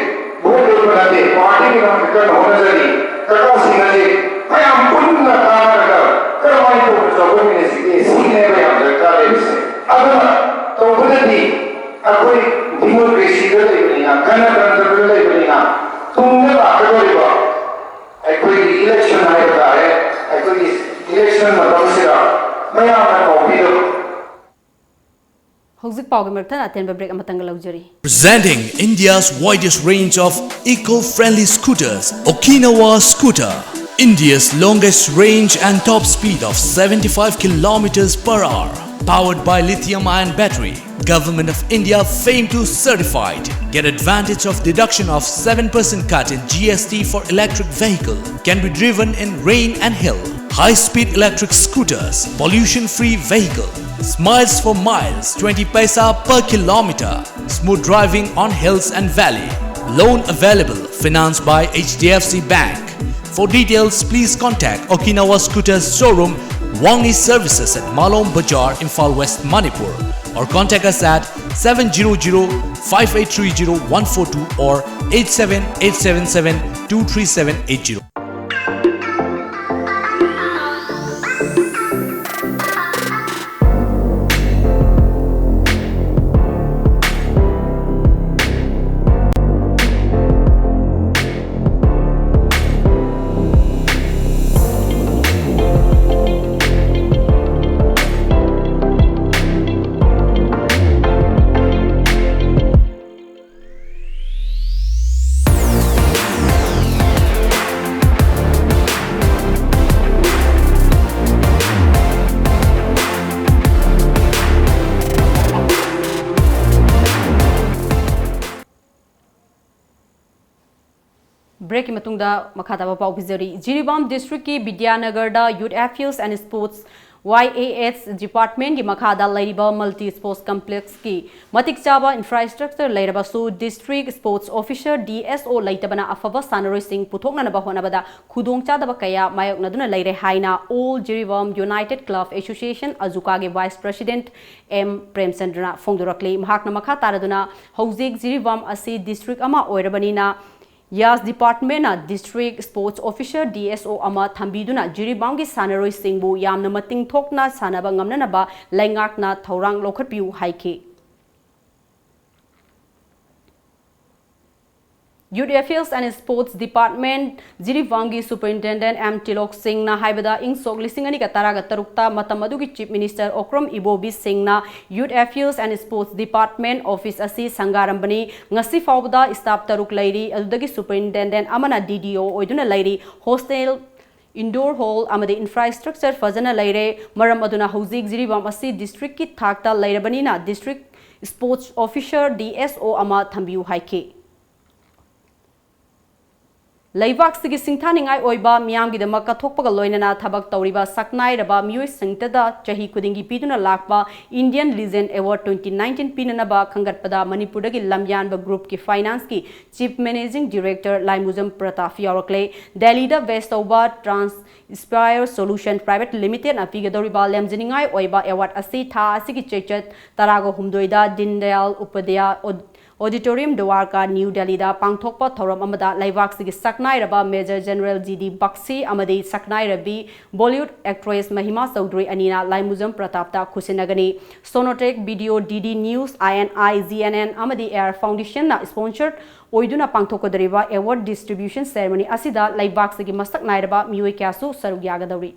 ꯚꯣꯠ ꯂꯦꯞꯄ ꯅꯠꯇꯦ, ꯄꯥꯔꯇꯤꯒꯤꯗꯃꯛꯇ ꯀꯟꯅ ꯍꯣꯠꯅꯖꯔꯤ꯫ ꯀꯀꯥꯁꯤꯡ ꯑꯁꯤ ꯃꯌꯥꯝ ꯄꯨꯟꯅ ꯇꯥꯟꯅꯔꯒ ꯀꯔꯝꯍꯥꯏꯅ ꯇꯧꯅ ꯆꯥꯎꯈꯠꯃꯤꯟꯅꯁꯤꯒꯦ, ꯁꯤꯅꯦꯕ ꯌꯥꯝ ꯗꯔꯀꯥꯔ ꯂꯩꯔꯤꯁꯦ꯫ ꯑꯗꯨꯅ ꯇꯧꯕꯗꯗꯤ ꯑꯩꯈꯣꯏ ꯗꯤꯃꯣꯀ꯭ꯔꯦꯁꯤꯗ ꯂꯩꯕꯅꯤꯅ, ꯒꯅꯇꯟꯇ꯭ꯔꯗ ꯂꯩꯕꯅꯤꯅ, ꯇꯨꯡꯗ ꯂꯥꯛꯀꯗꯧꯔꯤꯕ ꯑꯩꯈꯣꯏꯒꯤ ꯏꯂꯦꯛꯁꯟ ꯍꯥꯏꯕ ꯇꯥꯔꯦ, ꯑꯩꯈꯣꯏꯒꯤ ꯃꯇꯝꯁꯤꯗ ꯃꯌꯥꯝꯅ ꯀꯧꯕꯤꯔꯕ ꯍꯧꯖꯤꯛ ꯄꯥꯎꯒꯤ ꯃꯔꯛ ꯊꯠꯅ ꯑꯇꯦꯟꯕ break ꯑꯃꯇꯪꯒ ꯂꯧꯖꯔꯤ꯫ Presenting India's widest range of eco-friendly scooters, Okinawa Scooter, India's longest range and top speed of seventy-five kilometers per hour, powered by lithium-ion battery. Government of India fame to certified. Get advantage of deduction of seven percent cut in G S T for electric vehicle. Can be driven in rain and hill. High-speed electric scooters, pollution-free vehicle. Smiles for miles, twenty paisa per kilometer. Smooth driving on hills and valley. Loan available, financed by H D F C Bank. For details, please contact Okinawa Scooters showroom, Wang E Services at Malom Bazaar, Imphal West, Manipur, or contact us at seven zero zero five eight three zero one four two or eight seven eight seven seven two three seven eight zero. Breakꯀꯤ ꯃꯇꯨꯡꯗ ꯃꯈꯥ ꯇꯥꯕ ꯄꯥꯎ ꯄꯤꯖꯔꯤ꯫ Jiribam districtꯀꯤ ꯕꯤꯗ꯭ꯌꯥꯅꯒꯔꯗ Youth Affairs and Sports, Y A S departmentꯀꯤ ꯃꯈꯥꯗ ꯂꯩꯔꯤꯕ multi sports complexꯀꯤ ꯃꯇꯤꯛ ꯆꯥꯕ infrastructure ꯂꯩꯔꯕꯁꯨ, district sports officer, D S O, ꯂꯩꯇꯕꯅ ꯑꯐꯕ ꯁꯥꯟꯅꯔꯣꯏꯁꯤꯡ ꯄꯨꯊꯣꯛꯅꯅꯕ ꯍꯣꯠꯅꯕꯗ ꯈꯨꯗꯣꯡꯆꯥꯗꯕ ꯀꯌꯥ ꯃꯥꯌꯣꯛꯅꯗꯨꯅ ꯂꯩꯔꯦ ꯍꯥꯏꯅ All Jiribam United Club Association, ꯑꯖꯨꯀꯥꯒꯤ vice president M ꯄ꯭ꯔꯦꯝꯆꯟꯗ꯭ꯔꯅ ꯐꯣꯡꯗꯣꯔꯛꯂꯤ꯫ ꯃꯍꯥꯛꯅ ꯃꯈꯥ ꯇꯥꯔꯗꯨꯅ, ꯍꯧꯖꯤꯛ ꯖꯤꯔꯤꯕꯥꯝ ꯑꯁꯤ district ꯑꯃ ꯑꯣꯏꯔꯕꯅꯤꯅ, ꯌꯥꯁ departmentꯅ district sports officer, D S O, ꯑꯃ ꯊꯝꯕꯤꯗꯨꯅ ꯖꯤꯔꯤꯕꯥꯝꯒꯤ ꯁꯥꯟꯅꯔꯣꯏꯁꯤꯡꯕꯨ ꯌꯥꯝꯅ ꯃꯇꯤꯡ ꯊꯣꯛꯅ ꯁꯥꯟꯅꯕ ꯉꯝꯅꯅꯕ ꯂꯩꯉꯥꯛꯅ ꯊꯧꯔꯥꯡ ꯂꯧꯈꯠꯄꯤꯌꯨ ꯍꯥꯏꯈꯤ꯫ Youth Affairs and Sports Department ꯖꯤꯔꯤꯕꯥꯝꯒꯤ Superintendent ꯑꯦꯝ ꯇꯤꯂꯣꯛ ꯁꯤꯡꯅ ꯍꯥꯏꯕꯗ, ꯏꯪ ꯁꯣꯛ ꯂꯤꯁꯤꯡ ꯑꯅꯤꯒ ꯇꯔꯥꯒ ꯇꯔꯨꯛꯇ ꯃꯇꯝ ꯑꯗꯨꯒꯤ Chief Minister ꯑꯣꯀ꯭ꯔꯝ ꯏꯕꯣꯕꯤ ꯁꯤꯡꯅ Youth Affairs and Sports Department office ꯑꯁꯤ ꯁꯪꯒꯥꯔꯝꯕꯅꯤ꯫ ꯉꯁꯤ ꯐꯥꯎꯕꯗ staff ꯇꯔꯨꯛ ꯂꯩꯔꯤ, ꯑꯗꯨꯗꯒꯤ Superintendent ꯑꯃꯅ D D O ꯑꯣꯏꯗꯨꯅ ꯂꯩꯔꯤ꯫ Hostel, indoor hall ꯑꯃꯗꯤ infrastructure ꯐꯖꯅ ꯂꯩꯔꯦ꯫ ꯃꯔꯝ ꯑꯗꯨꯅ ꯍꯧꯖꯤꯛ ꯖꯤꯔꯤꯕꯥꯝ ꯑꯁꯤ district ꯀꯤ ꯊꯥꯛꯇ ꯂꯩꯔꯕꯅꯤꯅ District Sports Officer, D S O, ꯑꯃ ꯊꯝꯕꯤꯌꯨ ꯍꯥꯏꯈꯤ꯫ ꯂꯩꯕꯥꯛꯁꯤꯒꯤ ꯁꯤꯡꯊꯥꯅꯤꯡꯉꯥꯏ ꯑꯣꯏꯕ, ꯃꯤꯌꯥꯝꯒꯤꯗꯃꯛ ꯀꯠꯊꯣꯛꯄꯒ ꯂꯣꯏꯅꯅ ꯊꯕꯛ ꯇꯧꯔꯤꯕ ꯁꯛꯅꯥꯏꯔꯕ ꯃꯤꯑꯣꯏꯁꯤꯡꯇꯗ ꯆꯍꯤ ꯈꯨꯗꯤꯡꯒꯤ ꯄꯤꯗꯨꯅ ꯂꯥꯛꯄ Indian Legend Award twenty nineteen ꯄꯤꯅꯅꯕ ꯈꯟꯒꯠꯄꯗ ꯃꯅꯤꯄꯨꯔꯗꯒꯤ ꯂꯝꯌꯥꯟꯕ group ꯀꯤ finance ꯀꯤ Chief Managing Director ꯂꯥꯏꯃꯨꯖꯝ ꯄ꯭ꯔꯇꯥꯞ ꯌꯥꯎꯔꯛꯂꯦ꯫ ꯗꯦꯜꯂꯤꯗ base ꯇꯧꯕ Transpire Solution Private Limited ꯅ ꯄꯤꯒꯗꯧꯔꯤꯕ ꯂꯦꯝꯖꯅꯤꯡꯉꯥꯏ ꯑꯣꯏꯕ award ꯑꯁꯤ ꯊꯥ ꯑꯁꯤꯒꯤ ꯆꯩꯆꯠ ꯇꯔꯥꯒ ꯍꯨꯝꯗꯣꯏꯗ Deendayal Upadhyay Aud-, Auditorium, Dwarka, new ꯗꯦꯜꯂꯤꯗ ꯄꯥꯡꯊꯣꯛꯄ ꯊꯧꯔꯝ ꯑꯃꯗ ꯂꯩꯕꯥꯛꯁꯤꯒꯤ ꯁꯛꯅꯥꯏꯔꯕ Major General G D ꯕꯛꯁꯤ ꯑꯃꯗꯤ ꯁꯛꯅꯥꯏꯔꯕꯤ Bollywood actress ꯃꯍꯤꯃꯥ ꯆꯧꯙꯨꯔꯤ ꯑꯅꯤꯅ ꯂꯥꯏꯃꯨꯖꯝ ꯄ꯭ꯔꯇꯥꯞꯇ ꯈꯨꯠꯁꯤꯟꯅꯒꯅꯤ꯫ Sonotech Video, D D News, I N I, G N N ꯑꯃꯗꯤ Air Foundation ꯅ sponsor ꯑꯣꯏꯗꯨꯅ ꯄꯥꯡꯊꯣꯛꯀꯗꯧꯔꯤꯕ award distribution ceremony ꯑꯁꯤꯗ ꯂꯩꯕꯥꯛꯁꯤꯒꯤ ꯃꯁꯛ ꯅꯥꯏꯔꯕ ꯃꯤꯑꯣꯏ ꯀꯌꯥꯁꯨ ꯁꯔꯨꯛ ꯌꯥꯒꯗꯧꯔꯤ꯫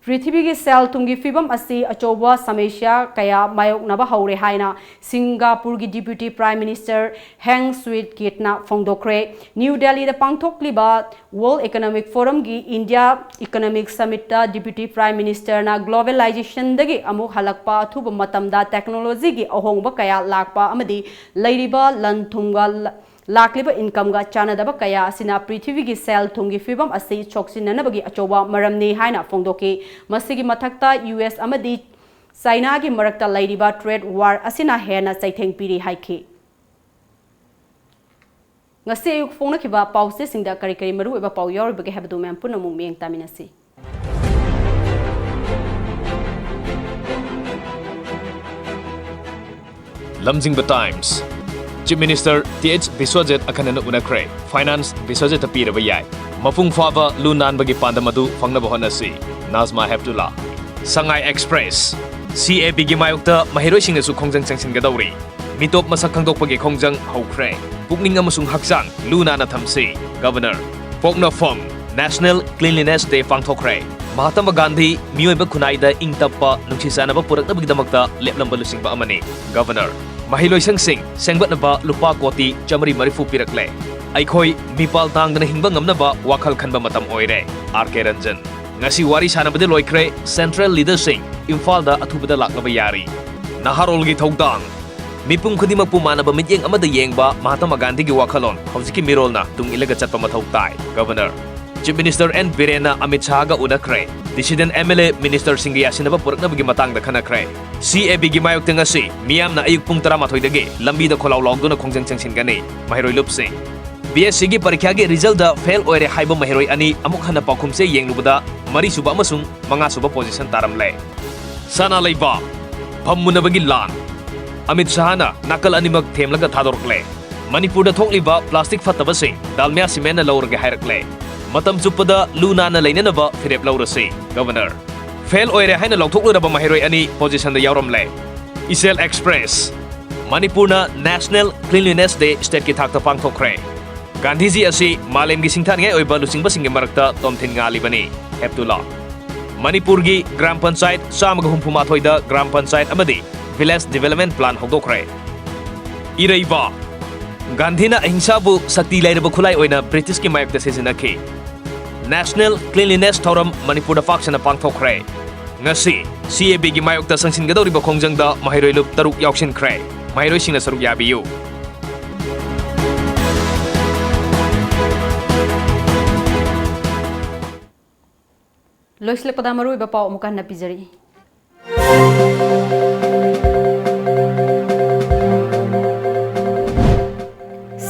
ꯄ꯭ꯔꯤꯊꯤꯕꯤꯒꯤ ꯁꯦꯜ ꯊꯨꯝꯒꯤ ꯐꯤꯕꯝ ꯑꯁꯤ ꯑꯆꯧꯕ ꯁꯃꯁ꯭ꯌꯥ ꯀꯌꯥ ꯃꯥꯌꯣꯛꯅꯕ ꯍꯧꯔꯦ ꯍꯥꯏꯅ ꯁꯤꯡꯒꯥꯄꯨꯔꯒꯤ Deputy Prime Minister Heng Swee Keat ꯅ ꯐꯣꯡꯗꯣꯛꯈ꯭ꯔꯦ꯫ ꯅ꯭ꯌꯨ ꯗꯦꯜꯂꯤꯗ ꯄꯥꯡꯊꯣꯛꯂꯤꯕ World Economic Forum ꯒꯤ India Economic Summit ꯇ Deputy Prime Minister ꯅ globalization ꯗꯒꯤ ꯑꯃꯨꯛ ꯍꯜꯂꯛꯄ ꯑꯊꯨꯕ ꯃꯇꯝꯗ technology ꯒꯤ ꯑꯍꯣꯡꯕ ꯀꯌꯥ ꯂꯥꯛꯄ ꯑꯃꯗꯤ ꯂꯩꯔꯤꯕ ꯂꯟ ꯊꯨꯝꯒ ꯂ-, ꯂꯥꯛꯂꯤꯕ income ꯒ ꯆꯥꯟꯅꯗꯕ ꯀꯌꯥ ꯑꯁꯤꯅ ꯄ꯭ꯔꯤꯊꯤꯕꯤꯒꯤ ꯁꯦꯜ ꯊꯨꯝꯒꯤ ꯐꯤꯕꯝ ꯑꯁꯤ ꯁꯣꯛꯆꯤꯟꯅꯅꯕꯒꯤ ꯑꯆꯧꯕ ꯃꯔꯝꯅꯤ ꯍꯥꯏꯅ ꯐꯣꯡꯗꯣꯛꯈꯤ꯫ ꯃꯁꯤꯒꯤ ꯃꯊꯛꯇ, U S ꯑꯃꯗꯤ ꯆꯥꯏꯅꯥꯒꯤ ꯃꯔꯛꯇ ꯂꯩꯔꯤꯕ trade war ꯑꯁꯤꯅ ꯍꯦꯟꯅ ꯆꯩꯊꯦꯡ ꯄꯤꯔꯤ ꯍꯥꯏꯈꯤ꯫ ꯉꯁꯤ ꯑꯌꯨꯛ ꯐꯣꯡꯅꯈꯤꯕ ꯄꯥꯎꯆꯦꯁꯤꯡꯗ ꯀꯔꯤ ꯀꯔꯤ ꯃꯔꯨꯑꯣꯏꯕ ꯄꯥꯎ ꯌꯥꯎꯔꯤꯕꯒꯦ ꯍꯥꯏꯕꯗꯨ ꯃꯌꯥꯝ ꯄꯨꯟꯅ ꯑꯃꯨꯛ ꯃꯤꯠꯌꯦꯡ ꯇꯥꯃꯤꯟꯅꯁꯤ꯫ ꯂꯝꯖꯤꯡꯕ Times꯫ Chief Minister T H Biswajit ꯑꯈꯟꯅꯅ ꯎꯅꯈ꯭ꯔꯦ꯫ Finance ꯕꯤꯁ꯭ꯋꯖꯤꯠꯇ ꯄꯤꯔꯕ ꯌꯥꯏ꯫ ꯃꯄꯨꯡ ꯐꯥꯕ ꯂꯨ ꯅꯥꯟꯕꯒꯤ ꯄꯥꯟꯗꯝ ꯑꯗꯨ ꯐꯪꯅꯕ ꯍꯣꯠꯅꯁꯤ꯫ Nazma Heptulla꯫ Sangai Express꯫ C A B ꯒꯤ ꯃꯥꯌꯣꯛꯇ ꯃꯍꯩꯔꯣꯏꯁꯤꯡꯅꯁꯨ ꯈꯣꯡꯖꯪ ꯆꯪꯁꯤꯟꯒꯗꯧꯔꯤ꯫ ꯃꯤꯇꯣꯞ ꯃꯁꯛ ꯈꯪꯗꯣꯛꯄꯒꯤ ꯈꯣꯡꯖꯪ ꯍꯧꯈ꯭ꯔꯦ꯫ ꯄꯨꯛꯅꯤꯡ ꯑꯃꯁꯨꯡ ꯍꯛꯆꯥꯡ ꯂꯨ ꯅꯥꯟꯅ ꯊꯝꯁꯤ꯫ ꯒꯕꯔꯅꯔ꯫ ꯄꯣꯛꯅꯐꯝ National Cleanliness Day ꯄꯥꯡꯊꯣꯛꯈ꯭ꯔꯦ꯫ Mahatma Gandhi ꯃꯤꯑꯣꯏꯕ ꯈꯨꯟꯅꯥꯏꯗ ꯏꯪ ꯇꯞꯄ, ꯅꯨꯡꯁꯤ ꯆꯥꯟꯅꯕ ꯄꯨꯔꯛꯅꯕꯒꯤꯗꯃꯛꯇ ꯂꯦꯞꯂꯝꯕ ꯂꯨꯆꯤꯡꯕ ꯑꯃꯅꯤ꯫ ꯒꯕꯔꯅꯔ꯫ ꯃꯍꯩꯂꯣꯏꯁꯪꯁꯤꯡ ꯁꯦꯝꯒꯠꯅꯕ ꯂꯨꯄꯥ ꯀꯣꯇꯤ ꯆꯥꯃꯔꯤ ꯃꯔꯤꯐꯨ ꯄꯤꯔꯛꯂꯦ꯫ ꯑꯩꯈꯣꯏ ꯃꯤꯄꯥꯜ ꯇꯥꯡꯗꯅ ꯍꯤꯡꯕ ꯉꯝꯅꯕ ꯋꯥꯈꯜ ꯈꯟꯕ ꯃꯇꯝ ꯑꯣꯏꯔꯦ꯫ ꯑꯥꯔ ꯀꯦ ꯔꯟꯖꯟ꯫ ꯉꯁꯤ ꯋꯥꯔꯤ ꯁꯥꯟꯅꯕꯗꯤ ꯂꯣꯏꯈ꯭ꯔꯦ꯫ Central leaderꯁꯤꯡ ꯏꯝꯐꯥꯜꯗ ꯑꯊꯨꯕꯗ ꯂꯥꯛꯅꯕ ꯌꯥꯔꯤ꯫ ꯅꯍꯥꯔꯣꯜꯒꯤ ꯊꯧꯗꯥꯡ꯫ ꯃꯤꯄꯨꯝ ꯈꯨꯗꯤꯡꯃꯛꯄꯨ ꯃꯥꯟꯅꯕ ꯃꯤꯠꯌꯦꯡ ꯑꯃꯗ ꯌꯦꯡꯕ ꯃꯍꯥꯇꯃꯥ ꯒꯥꯟꯙꯤꯒꯤ ꯋꯥꯈꯜꯂꯣꯟ ꯍꯧꯖꯤꯛꯀꯤ ꯃꯤꯔꯣꯜꯅ ꯇꯨꯡ ꯏꯜꯂꯒ ꯆꯠꯄ ꯃꯊꯧ ꯇꯥꯏ꯫ ꯒꯕꯔꯅꯔ꯫ ꯆꯤꯐ ꯃꯤꯅꯤꯁꯇꯔ ꯑꯦꯟ ꯕꯤꯔꯦꯟꯅ ꯑꯃꯤꯠ ꯁꯥꯍꯒ ꯎꯅꯈ꯭ꯔꯦ꯫ Dissident MLA ꯃꯤꯅꯤꯁꯇꯔꯁꯤꯡꯒ ꯌꯥꯁꯤꯟꯅꯕ ꯄꯨꯔꯛꯅꯕꯒꯤ ꯃꯇꯥꯡꯗ ꯈꯟꯅꯈ꯭ꯔꯦ꯫ CABꯒꯤ ꯃꯥꯌꯣꯛꯇ ꯉꯁꯤ ꯃꯤꯌꯥꯝꯅ ꯑꯌꯨꯛ ꯄꯨꯡ ꯇꯔꯥꯃꯥꯊꯣꯏꯗꯒꯤ ꯂꯝꯕꯤꯗ ꯈꯣꯜꯂꯥꯎ ꯂꯥꯎꯗꯨꯅ ꯈꯣꯡꯖꯪ ꯆꯪꯁꯤꯟꯒꯅꯤ꯫ ꯃꯍꯩꯔꯣꯏ ꯂꯨꯞꯁꯤꯡ꯫ BSCꯒꯤ ꯄꯔꯤꯈ꯭ꯌꯥꯒꯤ ꯔꯤꯖꯜꯗ ꯐꯦꯜ ꯑꯣꯏꯔꯦ ꯍꯥꯏꯕ ꯃꯍꯩꯔꯣꯏ ꯑꯅꯤ ꯑꯃꯨꯛ ꯍꯟꯅ ꯄꯥꯎꯈꯨꯝꯁꯦ ꯌꯦꯡꯂꯨꯕꯗ ꯃꯔꯤꯁꯨꯕ ꯑꯃꯁꯨꯡ ꯃꯉꯥꯁꯨꯕ ꯄꯣꯖꯤꯁꯟ ꯇꯥꯔꯝꯂꯦ꯫ ꯁꯅꯥ ꯂꯩꯕꯥꯛ꯫ ꯐꯝ ꯃꯨꯟꯅꯕꯒꯤ ꯂꯥꯟ꯫ ꯑꯃꯤꯠ ꯁꯥꯍꯅ ꯅꯥꯀꯜ ꯑꯅꯤꯃꯛ ꯊꯦꯝꯂꯒ ꯊꯥꯗꯣꯔꯛꯂꯦ꯫ ꯃꯅꯤꯄꯨꯔꯗ ꯊꯣꯛꯂꯤꯕ ꯄ꯭ꯂꯥꯁꯇꯤꯛ ꯐꯠꯇꯕꯁꯤꯡ ꯗꯥꯜꯃꯤꯌꯥ ꯁꯤꯃꯦꯟꯅ ꯂꯧꯔꯒꯦ ꯍꯥꯏꯔꯛꯂꯦ꯫ ꯃꯇꯝ ꯆꯨꯞꯄꯗ ꯂꯨ ꯅꯥꯟꯅ ꯂꯩꯅꯅꯕ ꯐꯤꯔꯦꯞ ꯂꯧꯔꯁꯤ꯫ ꯒꯕꯔꯅꯔ꯫ ꯐꯦꯜ ꯑꯣꯏꯔꯦ ꯍꯥꯏꯅ ꯂꯧꯊꯣꯛꯂꯨꯔꯕ ꯃꯍꯩꯔꯣꯏ ꯑꯅꯤ ꯄꯣꯖꯤꯁꯟꯗ ꯌꯥꯎꯔꯝꯂꯦ꯫ ꯏꯆꯦꯜ ꯑꯦꯛꯁꯄ꯭ꯔꯦꯁ꯫ ꯃꯅꯤꯄꯨꯔꯅ National Cleanliness Day ꯁ꯭ꯇꯦꯠꯀꯤ ꯊꯥꯛꯇ ꯄꯥꯡꯊꯣꯛꯈ꯭ꯔꯦ꯫ ꯒꯥꯟꯙꯤꯖꯤ ꯑꯁꯤ ꯃꯥꯂꯦꯝꯒꯤ ꯁꯤꯡꯊꯥꯅꯤꯡꯉꯥꯏ ꯑꯣꯏꯕ ꯂꯨꯆꯤꯡꯕꯁꯤꯡꯒꯤ ꯃꯔꯛꯇ ꯇꯣꯝꯊꯤꯟ ꯉꯥꯜꯂꯤꯕꯅꯤ꯫ ꯍꯦꯞꯇꯨꯂꯥ꯫ ꯃꯅꯤꯄꯨꯔꯒꯤ ꯒ꯭ꯔꯥꯝ ꯄꯟꯆꯥꯌꯠ ꯆꯥꯝꯃꯒ ꯍꯨꯝꯐꯨ ꯃꯥꯊꯣꯏꯗ ꯒ꯭ꯔꯥꯝ ꯄꯟꯆꯥꯌꯠ ꯑꯃꯗꯤ ꯚꯤꯂꯦꯖ ꯗꯤꯚꯦꯂꯞꯃꯦꯟꯠ ꯄ꯭ꯂꯥꯟ ꯍꯧꯗꯣꯛꯈ꯭ꯔꯦ꯫ ꯏꯔꯩꯕꯥꯛ꯫ ꯒꯥꯟꯙꯤꯅ ꯑꯍꯤꯡꯁꯥꯕꯨ ꯁꯛꯇꯤ ꯂꯩꯔꯕ ꯈꯨꯠꯂꯥꯏ ꯑꯣꯏꯅ ꯕ꯭ꯔꯤꯇꯤꯁꯀꯤ ꯃꯥꯌꯣꯛꯇ ꯁꯤꯖꯤꯟꯅꯈꯤ꯫ National Cleanliness ꯊꯧꯔꯝ ꯃꯅꯤꯄꯨꯔꯗ ꯄꯥꯛ ꯁꯟꯅ ꯄꯥꯡꯊꯣꯛꯈ꯭ꯔꯦ꯫ ꯉꯁꯤ CABꯒꯤ ꯃꯥꯌꯣꯛꯇ ꯆꯪꯁꯤꯟꯒꯗꯧꯔꯤꯕ ꯈꯣꯡꯖꯪꯗ ꯃꯍꯩꯔꯣꯏ ꯂꯨꯞ ꯇꯔꯨꯛ ꯌꯥꯎꯁꯤꯟꯈ꯭ꯔꯦ꯫ ꯃꯍꯩꯔꯣꯏꯁꯤꯡꯅ ꯁꯔꯨꯛ ꯌꯥꯕꯤꯌꯨ꯫ ꯂꯣꯏꯁꯤꯜꯂꯛꯄꯗ ꯃꯔꯨꯑꯣꯏꯕ ꯄꯥꯎ ꯑꯃꯨꯛꯀ ꯍꯟꯅ ꯄꯤꯖꯔꯛꯏ꯫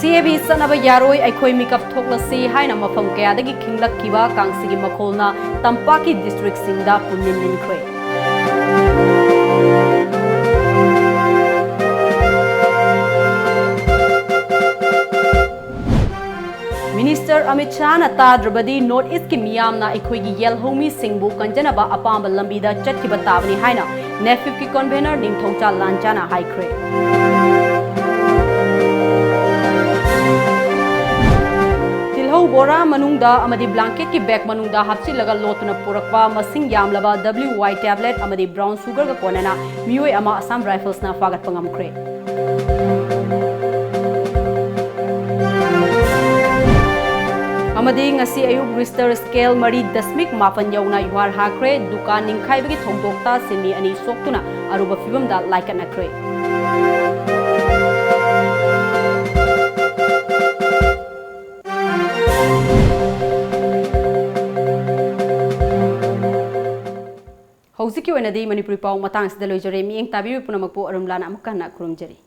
CAB ꯆꯠꯅꯕ ꯌꯥꯔꯣꯏ, ꯑꯩꯈꯣꯏ ꯃꯤꯀꯞ ꯊꯣꯛꯂꯁꯤ ꯍꯥꯏꯅ ꯃꯐꯝ ꯀꯌꯥꯗꯒꯤ ꯈꯤꯡꯂꯛꯈꯤꯕ ꯀꯥꯡꯁꯤꯒꯤ ꯃꯈꯣꯜꯅ ꯇꯝꯄꯥꯛꯀꯤ ꯗꯤꯁꯇ꯭ꯔꯤꯛꯁꯤꯡꯗ ꯄꯨꯟꯃꯤꯟ ꯂꯤꯟꯈ꯭ꯔꯦ꯫ ꯃꯤꯅꯤꯁꯇꯔ ꯑꯃꯤꯠ ꯁꯥꯍꯅ ꯇꯥꯗ꯭ꯔꯕꯗꯤ North East ꯀꯤ ꯃꯤꯌꯥꯝꯅ ꯑꯩꯈꯣꯏꯒꯤ ꯌꯦꯜꯍꯧꯃꯤꯁꯤꯡꯕꯨ ꯀꯟꯖꯅꯕ ꯑꯄꯥꯝꯕ ꯂꯝꯕꯤꯗ ꯆꯠꯈꯤꯕ ꯇꯥꯕꯅꯤ ꯍꯥꯏꯅ NEFUIP ꯀꯤ convenor ꯅꯤꯡꯊꯧꯖꯥ ꯂꯥꯟꯖꯥꯅ ꯍꯥꯏꯈ꯭ꯔꯦ꯫ ꯇꯤꯜꯍꯧ ꯕꯣꯔꯥ ꯃꯅꯨꯡꯗ ꯑꯃꯗꯤ blanket ꯀꯤ bag ꯃꯅꯨꯡꯗ ꯍꯥꯞꯆꯤꯜꯂꯒ ꯂꯣꯠꯇꯨꯅ ꯄꯨꯔꯛꯄ ꯃꯁꯤꯡ ꯌꯥꯝꯂꯕ W Y tablet ꯑꯃꯗꯤ brown sugar ꯒ ꯀꯣꯟꯅꯅ ꯃꯤꯑꯣꯏ ꯑꯃ Assam Rifles ꯅ ꯐꯥꯒꯠꯄ ꯉꯝꯈ꯭ꯔꯦ꯫ ꯑꯃꯗꯤ ꯉꯁꯤ ꯑꯌꯨꯛ Richter scale ꯃꯔꯤ ꯗꯁꯃꯤꯛ ꯃꯥꯄꯟ ꯌꯧꯅ ꯌꯨꯍꯥꯔ ꯍꯥꯈ꯭ꯔꯦ꯫ ꯗꯨꯀꯥꯟ ꯅꯤꯡꯈꯥꯏꯕꯒꯤ ꯊꯧꯗꯣꯛꯇ ꯁꯤꯟꯃꯤ ꯑꯅꯤ ꯁꯣꯛꯇꯨꯅ ꯑꯔꯨꯕ ꯐꯤꯕꯝꯗ ꯂꯥꯏꯀꯠꯅꯈ꯭ꯔꯦ꯫ ꯍꯧꯖꯤꯛꯀꯤ ꯑꯣꯏꯅꯗꯤ ꯃꯅꯤꯄꯨꯔꯤ ꯄꯥꯎ ꯃꯇꯥꯡ ꯑꯁꯤꯗ ꯂꯣꯏꯖꯔꯦ꯫ ꯃꯤꯠꯌꯦꯡ ꯇꯥꯕꯤꯔꯤꯕ ꯄꯨꯝꯅꯃꯛꯄꯨ ꯑꯔꯨꯝꯂꯥꯅ ꯑꯃꯨꯛꯀ ꯍꯟꯅ ꯈꯨꯔꯨꯝꯖꯔꯤ꯫